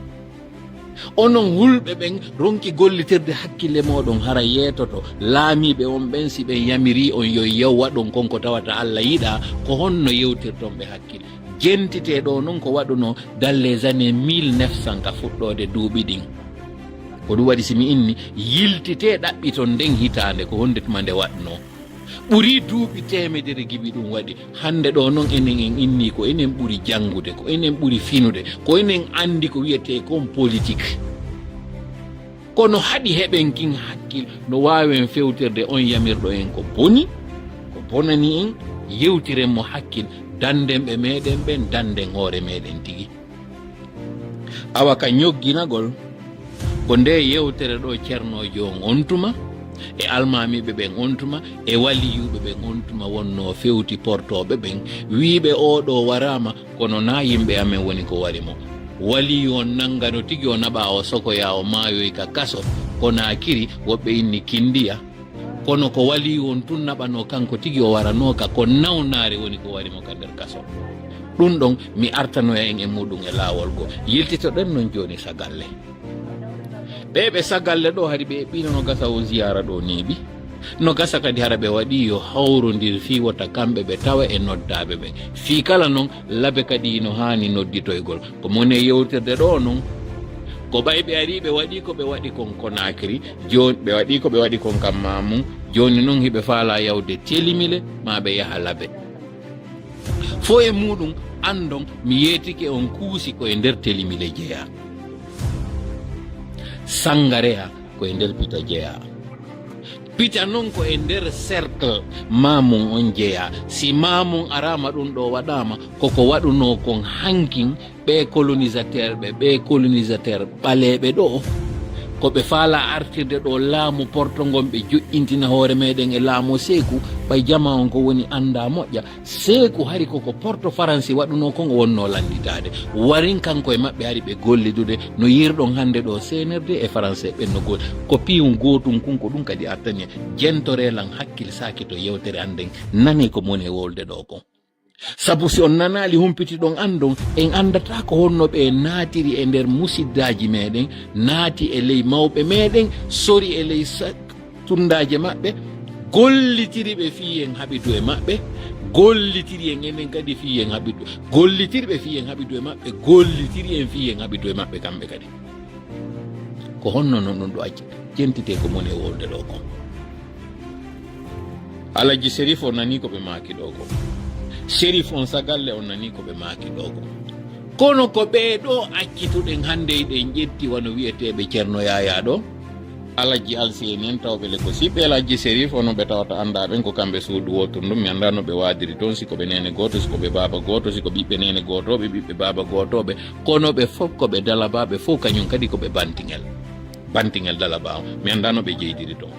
Onon hulɓe ɓen ronki gollitirde hakkille mooɗon hara yeetoto laamiiɓe on ɓen si ɓen yamirii on yo yew waɗon kon ko tawata Alla yiɗaa, ko honno yewtirton ɓe hakkille? Jentitee ɗoo non ko waɗunoo dans les années mille neuf cents ka fuɗɗoode duuɓi ɗin. Ko ɗum waɗi si mi inni yiltitee ɗaɓɓiton nden hitaande ko honde tuma nde waɗnoo. Ɓurii duuɓi teemedere gibi ɗum waɗi. Hannde ɗoo non enen en innii ko enen ɓuri janngude, ko enen ɓuri finude, ko enen anndi ko wiyetee kon politik. Kono haɗi heɓen kin hakkil no waawen fewtirde on yamirɗo en ko boni, ko bonani en, yewtiren mo hakkil, dannden ɓe meɗen ɓen, dannden hoore meɗen tigi. Awa ka ñogginagol, ko nde yewtere ɗo Ceernoojo on on tuma, e almaamiiɓe ɓen on tuma, e waliyuuɓe ɓen on tuma wonnoo fewti portooɓe ɓen, wiiɓe oo ɗoo waraama, kono naa yimɓe amen woni ko wari mo. Waliyu on nanngano tigi o naɓaa o sokoyaa o maayoy ka kaso, Konaakiri, woɓɓe inni Kindiya. Kono ko waliyu on tun naɓanoo kanko tigi o waranoo ka, ko nawnaare woni ko wari mo ka nder kaso. Ɗun ɗon, mi artanoya en e muɗum e laawol goo. Yiltitoɗen non jooni sagalle. Ɓee ɓe sagalle ɗoo hari ɓe eɓɓiino no gasa o ziyaara ɗoo neeɓi. No gasa kadi hara ɓe waɗii yo hawrondir fii wota kamɓe ɓe tawa e noddaaɓe ɓen. Fii kala non, labe kadi hino haani nodditoygol. Ko mone yewtirde ɗoo non, ko ɓay ɓe arii ɓe waɗii ko ɓe waɗi kon Konaakiri, jooni ɓe waɗii ko ɓe waɗi kon ka Maamun, jooni non hiɓe faalaa yawde Telimile maa ɓe yaha Labe. Fow e muuɗum anndon mi yeetike on kuusi ko e nder Telimile jeyaa. Sangareya ko e nder Pita jeyaa. Pita non ko e nder cercle Maamun on jeyaa. Si Maamun araama ɗum ɗoo waɗaama, koko waɗunoo kon hankin ɓee colonisateur ɓe, ɓee colonisateur ɓaleeɓe ɗoo, ko ɓe faalaa artirde ɗoo laamu porto ngon ɓe joƴƴintina hoore meɗen e laamu Seeku, ɓay jamaa on ko woni anndaa moƴƴa. Seeku hari koko porto Faransi waɗunoo kon o wonnoo lannditaade. Warin kanko e maɓɓe hari ɓe gollidude no yirɗon hannde ɗoo C N R D e Faransi ɓen no gol-, ko piyun gootun kun ko ɗum kadi artani en. Jentoree lan hakkil saaki to yewtere an nden, nanee ko moni e wolde ɗoo kon. Sabu si on nanaali humpitiɗon anndon, en anndataa ko honno ɓe naatiri e nder musiddaaji meɗen, naati e ley mawɓe meɗen, sori e ley sa-, tunndaaje maɓɓe, gollitiri ɓe fii en haɓidu e maɓɓe, gollitiri en enen kadi fii en haɓidu, gollitiri ɓe fii en haɓidu e maɓɓe, gollitiri en fii en haɓidu e maɓɓe kamɓe kadi. Ko honno non ɗum ɗo acci? Jentitee ko moni e wolde ɗoo kon. Alhaji Serif, on nanii ko ɓe maaki ɗoo kon. Serif on sagalle, on nanii ko ɓe maaki ɗoo kon. Kono ko ɓee ɗoo accituɗen hannde, eɗen ƴetti wano wi'eteeɓe Ceerno Yaayaa ɗoo, Alhaji Alsiyeni en tawɓe le ko siɓɓe Alhaji Serif, ono ɓe tawata anndaa ɓen ko kamɓe suudu wooturu ndun. Mi anndaa no ɓe waadiri toon, si ko ɓe neene gooto, si ko ɓe baaba gooto, si ko ɓiɓɓe neene gootooɓe, ɓiɓɓe baaba gootooɓe. Kono ɓe fof ko ɓe Dalabaaɓe fof, kañum kadi ko ɓe Bantingel. Bantingel Dalabaa on. Mi anndaa no ɓe jeydiri toon.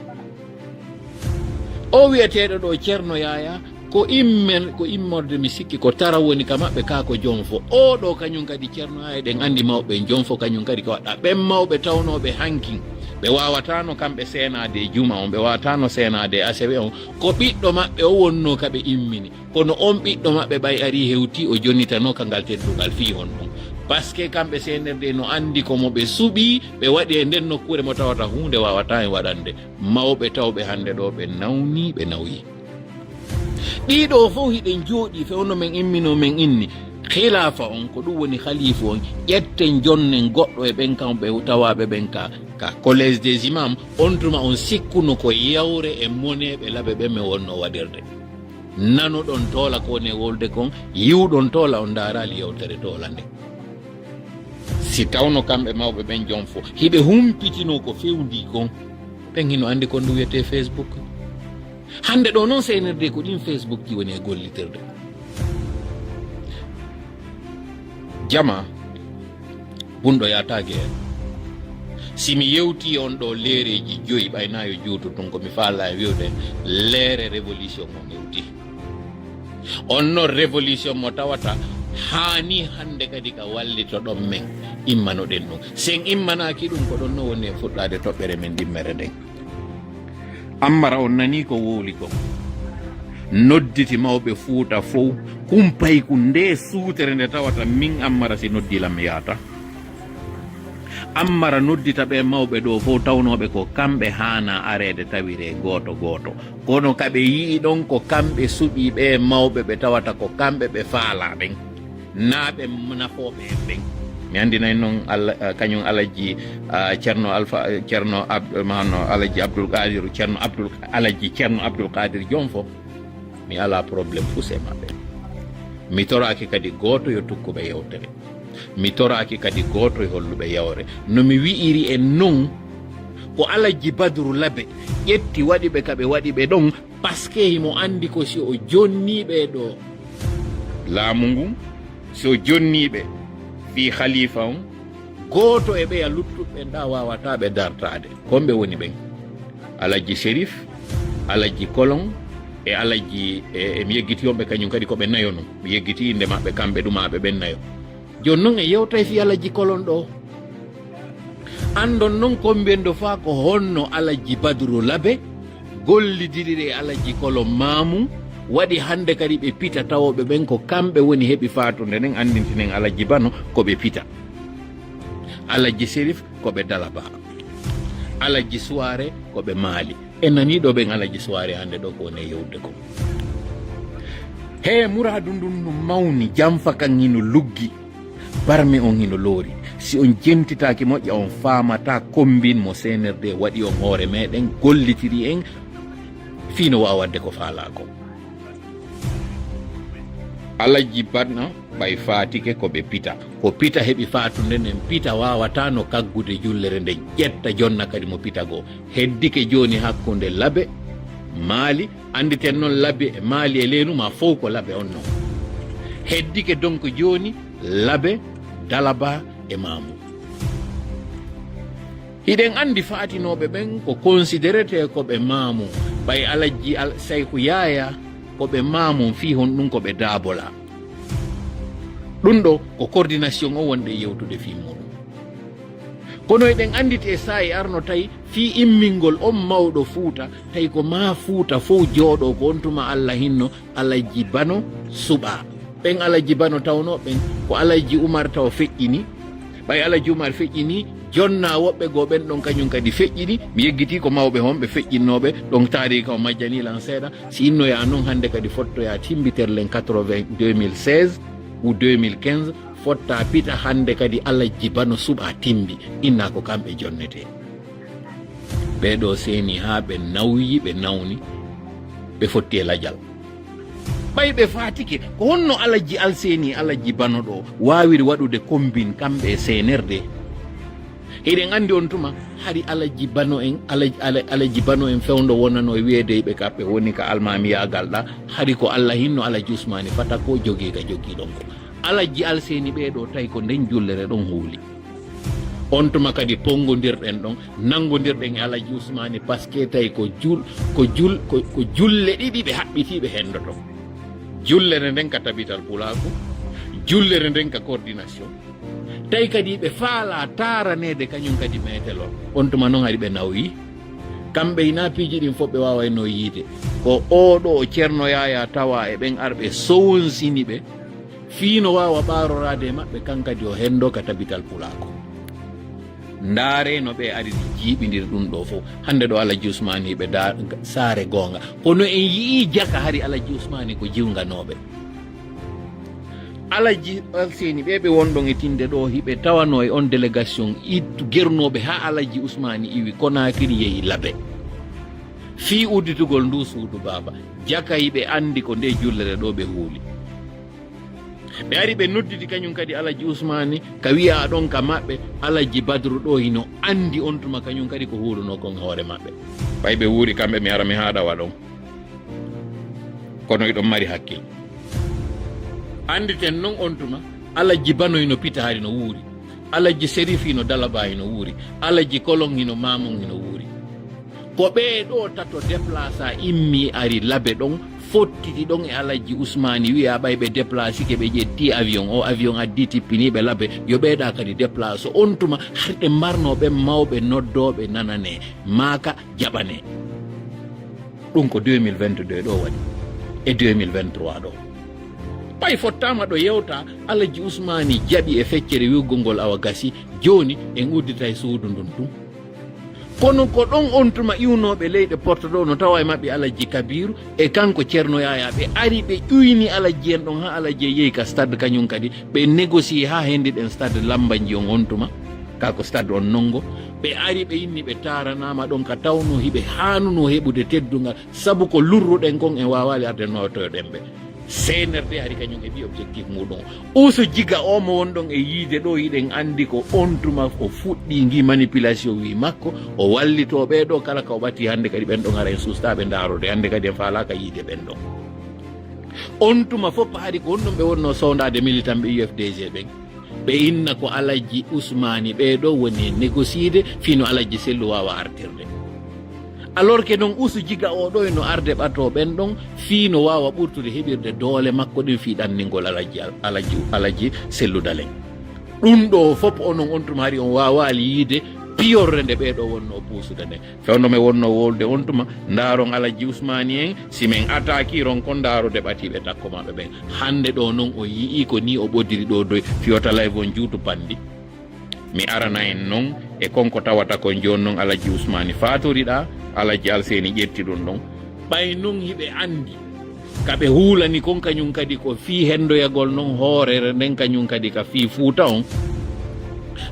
O wiyeteeɗo ɗo Ceerno Yaaya, ko immen, ko immorde mi sikki ko tara woni ka maɓɓe, kaa ko jonfo. Oo ɗo kañum kadi Ceerno Yaaya, eɗen anndi mawɓe jonfo kañum kadi ko waɗa. Ɓen mawɓe tawnooɓe hankin, ɓe waawataano kamɓe seenaade e juma on, ɓe waawataano seenaade e asewe on. Ko ɓiɗɗo maɓɓe o wonnoo ka ɓe immini. Kono on ɓiɗɗo maɓɓe ɓay arii hewtii o jonnitanoo ka ngal teddungal fii honɗum. Parce que kamɓe seenerde no anndi ko mo ɓe suɓii, ɓe waɗi e nden nokkuure mo tawata huunde waawataa en waɗande. Mawɓe tawɓe hannde ɗo ɓe nawnii, ɓe nawyii. Ɗii ɗoo fow hiɗen jooɗii fewndo men imminoo men inni. Khilaafa on, ko ɗum woni khalifu on, ƴetten jonnen goɗɗo e ɓen kam ɓe tawaaɓe ɓen ka, ka Collège des Imams, on tuma on sikkuno ko yawre e moneeɓe laɓe ɓen men wonnoo waɗirde. Nanoɗon toola ko woni e wolde kon, yiwɗon toola on ndaaraali yewtere toola nden. Si tawno kamɓe mawɓe ɓen jonfo, hiɓe humpitinoo ko fewndii kon, ɓen hino anndi kon ɗum wiyetee Facebook. Hannde ɗo non C N R D ko ɗin Facebook ji woni e gollitirde. Jama, bunɗo yaataake en. Si mi yewtii on ɗo leereeji joyi, ɓay naa yo juutu tun, ko mi faalaa e wi'ude leere révolution on hewti. On non révolution mo tawata haani hannde kadi ka wallitoɗon men, immanoɗen ɗum. Sen immanaaki ɗum, ko ɗon no woni e fuɗɗaade toɓɓere men ɗimmere nden. Ammara on nanii ko wowli kon. Nodditi mawɓe Fuuta fow, kumpay kun nde suutere nde tawata min Ammara si noddii lan mi yaata. Ammara noddita ɓe mawɓe ɗo fow tawnooɓe ko kamɓe haanaa areede tawiree gooto gooto. Kono ka ɓe yi'i ɗon ko kamɓe suɓii ɓe mawɓe ɓe tawata ko kamɓe ɓe faalaa ɓen. Naa ɓe nafooɓe en ɓen. Mi anndinay non Alla, eh, kañum Alajji, ah, Ceerno Alfa, eh, Ceerno Ab-, mahano Alajji Abdul Qadir, Ceerno Abdul, Alajji Ceerno Abdul Qadir Jonfo. Mi alaa problème fus e maɓɓe. Mi toraaki kadi gooto yo tukku ɓe yewtere. Mi toraaki kadi gooto e holluɓe yawre. No mi wi'iri en non, ko Alajji Badru Labe ƴetti waɗi ɓe ka ɓe waɗi ɓe ɗon, parce que himo anndi ko si o jonnii ɓe ɗo laamu ngun, si o jonnii ɓe fii khalifa on, gooto e ɓeya luttuɓe ɓen ɗa waawataa ɓe dartaade. Kon ɓe woni ɓen? Alajji Serif, Alajji Kolon, e Alajji, e, e mi yeggitii on ɓe kañum kadi ko ɓe nayo non. Mi yeggitii innde maɓɓe kamɓe ɗumaaɓe ɓen nayo. Jooni non en yewtay fii Alajji Kolon ɗo. Anndon non ko mbiyen ɗo faa ko honno Alajji Badru Labe gollidiri e Alajji Kolon Maamu, waɗi hannde kadi ɓe pita tawooɓe ɓen ko kamɓe woni heɓi faatunde nden, anndintinen Alajji Bano ko ɓe pita. Alajji Serif ko ɓe Dalaba. Alajji Suwaare ko ɓe Maali. En nanii ɗo ɓen Alajji Suwaare hannde ɗo ko woni e yewtude kon. He muraadu ndun no mawni, janfa kan hino luggi, barme on hino loori. Si on jentitaaki moƴƴa, on faamataa kombin mo C N R D waɗi on hoore meɗen, gollitiri en, fii no waawa waɗde ko faalaa kon. Alajji Bano ɓay faatike ko ɓe pita. Ko pita heɓi faatunde nden, pita waawataa no kaggude jullere nden, ƴetta jonna kadi mo pita goo. Heddike jooni hakkunde Labe, Maali, annditen non Labe e Maali e Leenu maa fow ko Labe on non. Heddike donc jooni Labe, Dalaba e Maamu. Hiɗen anndi faatinooɓe ɓen ko considerete ko ɓe Maamu, ɓay Alajji Al-, Sayku Yaaya ko ɓe Maamu fii honɗun ko ɓe Daabola. Ɗun ɗo ko coordination o wonɗen yewtude fii muuɗum. Kono eɗen annditi e saa'i arno tawi fii immingol on mawɗo Fuuta, tawi ko maa Fuuta fow jooɗoo ko on tuma Alla hinno Alajji Bano suɓaa. Ɓen Alajji Bano tawnoo ɓen ko Alajji Umar taw feƴƴini. Ɓay Alajji Umar feƴƴini, jonna woɓɓe goo ɓen ɗon kañum kadi feƴƴini. Mi yeggitii ko mawɓe honɓe feƴƴinnooɓe ɗon, taariika o majjanii lan seeɗa. Si innoyaa non hannde kadi fottoyaa timbiterlen quatre-vingts, deux mille seize ou deux mille quinze, fottaa pita hannde kadi Alajji Bano suɓaa timbi, innaa ko kamɓe jonnetee. Ɓee ɗoo seeni haa ɓe nawyi, ɓe nawni, ɓe fotti e lajal. Ɓay ɓe faatike, ko honno Alajji Alseeni, Alajji Bano ɗoo waawiri waɗude kombin kamɓe e C N R D? Hiɗen anndi on tuma, hari Alajji Bano en, Alaj-, Ala-, Alajji Bano en fewndo wonano e wiyeede ɓe kaɓɓe woni ka almaamiyaagal ɗa, hari ko Alla hinno Alajji Usmaani Fata ko jogii ka jogii ɗon ko. Alajji Alseeni ɓee ɗoo tawi ko nden jullere ɗon huuli. On tuma kadi ponngondirɗen ɗon, nanngondirɗen e Alaji Usmaani, parce que tawi ko jul-, ko jul-, ko, ko julle ɗiɗi ɓe haɓɓitii ɓe henndoto. Jullere nden ka Tabital Pulaaku, jullere nden ka coordination. Tawi kadi ɓe faalaa taaraneede kañum kadi meetelol. On tuma non hari ɓe nawyi. Kamɓe hinaa piiji ɗin fof ɓe waawaynoo yiide. Ko oo ɗoo Ceerno Yaayaa tawaa e ɓen arɓe sowonsini ɓe. Fii no waawa ɓaaroraade e maɓɓe, kan kadi o henndoo ka Tabital Pulaaku. Ndaaree no ɓe ari jiiɓindiri ɗum ɗoo fof. Hannde ɗoo Alaji Usmaani hiɓe da-, saare goonga. Kono en yi'ii jaka hari Alaji Usmaani ko jiwnganooɓe. Alaji Alseeni ɓe ɓe wonɗon e tinde ɗoo hiɓe tawanoo e on délégation ittu gernooɓe haa Alaji Usmaani iwi Konaakiri yehi Labe. Fii udditugol nduu suudu baaba. Jaka hiɓe anndi ko ndee jullere ɗoo ɓe huuli. Ɓe ari ɓe nodditi kañum kadi Alaji Usmaani, ka wi'aa ɗon ka maɓɓe, Alaji Badru ɗoo hino anndi on tuma kañum kadi ko huulunoo kon e hoore maɓɓe. Ɓay ɓe wuuri kamɓe, mi ara mi haaɗa wa ɗon. Kono hiɗon mari hakkil. Annditen non on tuma, Alaji Bano hino pita hari no wuuri. Alaji Serif hino Dalaba hino wuuri. Alaji Kolon hino Mamon hino wuuri. Ko ɓee ɗoo tato déplacé immii ari Labe ɗon, fottiti ɗon e Alaji Usmaani, wi'aa ɓay ɓe déplacike ɓe ƴetti avion, o avion addii tippinii ɓe Labe, yo ɓee ɗaa kadi déplacé. On tuma hari ɓe mbarnoo ɓen mawɓe noddooɓe nananee, maa ka jaɓanee. Ɗum ko deux mille vingt-deux ɗoo waɗi, e deux mille vingt-trois ɗoo. Ɓay fottaama ɗo yewta, Alaji Usmaani jaɓi e feccere wi'ugol ngol awa gasi, jooni en udditay suudu ndun tun. Kono ko ɗon on tuma iwnooɓe leyɗe Porto ɗoo no tawa e maɓɓe Alaji Kabiiru e kanko Ceerno Yaayaa, ɓe ari ɓe ƴuyni Alaji en ɗon haa Alaji en yehi ka stade kañum kadi, ɓe négocier haa hendiɗen stade Lambanji on on tuma, ka ko stade on nongo. Ɓe ari ɓe inni ɓe taaranaama ɗon ka tawnoo hiɓe haanunoo heɓude teddungal, sabu ko lurruɗen kon en waawaali arde nootoyoɗen ɓe. C N R D hari kañum heɓi objectif muɗum. Usu Jiga o mo wonɗon e yiide ɗoo, hiɗen anndi ko on tuma o fuɗɗii ngii manipulation wi makko, o wallitoo ɓee ɗoo kala ka o ɓatii hannde kadi ɓen ɗon hara en sustaa ɓe ndaarode, hannde kadi en faalaaka yiide ɓen ɗon. On tuma fof hari ko honɗum ɓe wonnoo sowndaade militant ɓe U F D G ɓen. Ɓe inna ko Alaji Usmaani ɓee ɗoo woni e négocier de, fii no Alaji Sellu waawa artirde. Alors que non Usu Jiga oo ɗoo no arde ɓatoo ɓen ɗon, fii no waawa ɓurtude heɓirde doole makko ɗen fii ɗanningol Alaji Al-, Alaji, Alaji Sellu Dalen. Ɗum ɗoo fof onon on tuma hari on waawaali yiide piyorre nde ɓee ɗoo wonnoo puusude nden. Fewndo mi wonnoo wowlude on tuma, ndaaron Alaji Usmaani en, si min attaquer on kon, ndaarude ɓatiiɓe takko maɓɓe ɓen. Hannde ɗoo non on yi'ii ko nii o ɓoddiri ɗoo doy, fiyota live on juutu panndi. Mi arana en non e kon ko tawata kon jooni non Alaji Usmaani faatoriɗaa, Alaji Alseeni ƴetti ɗum ɗon. Ɓay non hiɓe anndi, ka ɓe huulani kon kañum kadi ko fii henndoyagol non hoorere nden kañum kadi ka fii Fuuta on.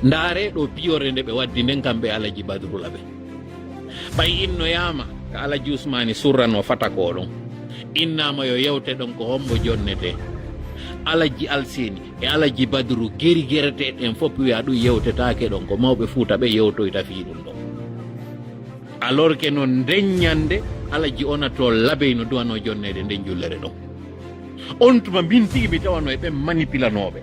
Ndaaree ɗoo piyorre nde ɓe waddi nden kamɓe Alaji Badru Labe. Ɓay innoyaama ka Alaji Usmaani surranoo fata koo ɗon. Innaama yo yewte ɗon ko hombo jonnetee. Alaji Alseeni e Alaji Badru gerigereteeɗen fof wi'a ɗum yewtetaake ɗon, ko mawɓe Fuuta ɓe yewtoyta fii ɗum ɗon. Alors que non nden ñannde Alaji Onatol Labey no duwanoo jonneede nden jullere ɗon. On tuma min tigi mi tawanoo e ɓen manipulanooɓe.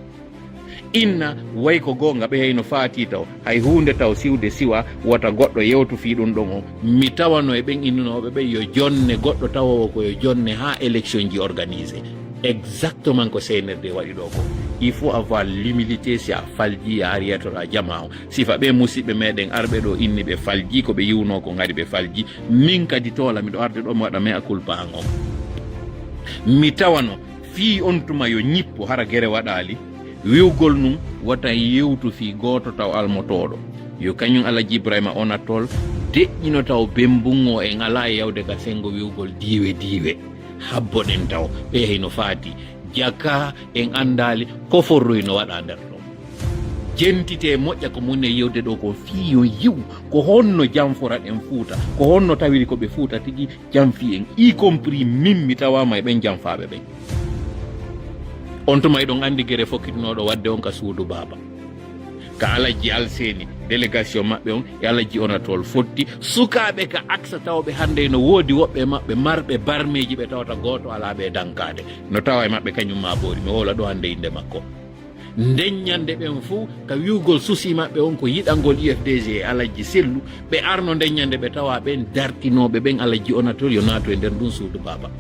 Inna, way ko goonga, ɓe heyno faatii taw, hay huunde taw siwde siwa, wota goɗɗo yewtu fii ɗum ɗon on. Mi tawano e ɓen innunooɓe ɓen yo jonne goɗɗo tawowo ko yo jonne haa élection ji organisé. Exactement ko C N R D waɗi ɗoo ko. Il faut avoir l'humilité, si a faljii, a ari yetoɗaa jamaa on. Sifa ɓee musiɓɓe meɗen arɓe ɗoo inni ɓe faljii, ko ɓe yiwunoo ko ngari ɓe faljii. Min kadi toola miɗo arde ɗoo mi waɗa mea culpa an on. Mi tawano fii on tuma yo ñippo hara gere waɗaali, wi'ugol nun wota en yewtu fii gooto taw almotooɗo. Yo kañun Alaji Ibrahima Onatol deƴƴino taw bembun o en alaa e yawde ka senngo wi'ugol diiwe diiwe. Habboɗen taw ɓe heyno faati. Jaka en anndaali ko forroy no waɗa nder ɗon. Jentitee moƴƴa ko moni e yewde ɗoo ko fii yo yiw, ko honno janforaɗen Fuuta, ko honno tawiri ko ɓe Fuuta tigi janfi en, y compris min mi tawaama e ɓen janfaaɓe ɓen. On tuma eɗon anndi gere fokkitunooɗo waɗde on ka suudu baaba. Ka Alaji Alseeni, délégation maɓɓe on e Alaji Onatol fotti, sukaaɓe ka Aksa tawɓe hannde no woodi woɓɓe maɓɓe marɓe barmeeji ɓe tawata gooto alaa ɓe dankaade. No tawa e maɓɓe kañum maa boori, mi wowla ɗoo hannde innde makko. Ndeññande ɓen fof ka wi'ugol souci maɓɓe on ko yiɗangol U F D G e Alajji Sellu, ɓe arno ndeññande ɓe tawa ɓen dartinooɓe ɓen Alajji Onatol yo naatu e nder ndun suudu baaba.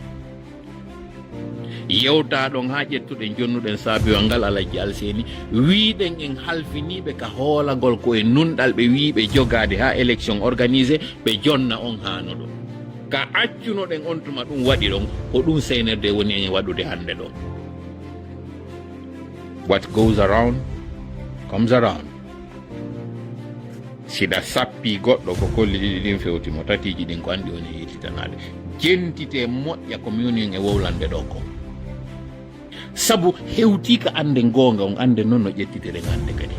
Yewta ɗon haa ƴettuɗen jonnuɗen saabiwal ngal Alajji Alseeni, wiiɗen en halfiniiɓe ka hoolagol ko e nunɗal ɓe wi'i ɓe jogaade haa élection organisé, ɓe jonna on haano ɗo. Ka accunoɗen on tuma ɗun waɗi ɗon, ko ɗun C N R D woni en waɗude hannde ɗo. What goes around comes around. Siɗa sappi goɗɗo ko kolli ɗiɗi ɗin fewti mo, tatiiji ɗin ko anndi woni yiltitanaade. Jentite moƴƴa ko mi woni e wowlande ɗo ko. Sabu hewti ka annden goonga on, annden non no ƴettitiren hannde kadi.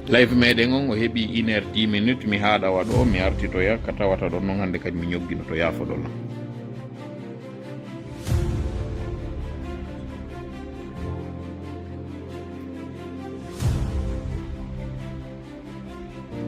Live meɗen on o heɓi une heure dix minutes, mi haaɗa waɗo, mi artitoya, ka tawata ɗon non hannde kadi mi ñogginoto, yaafoɗon lan.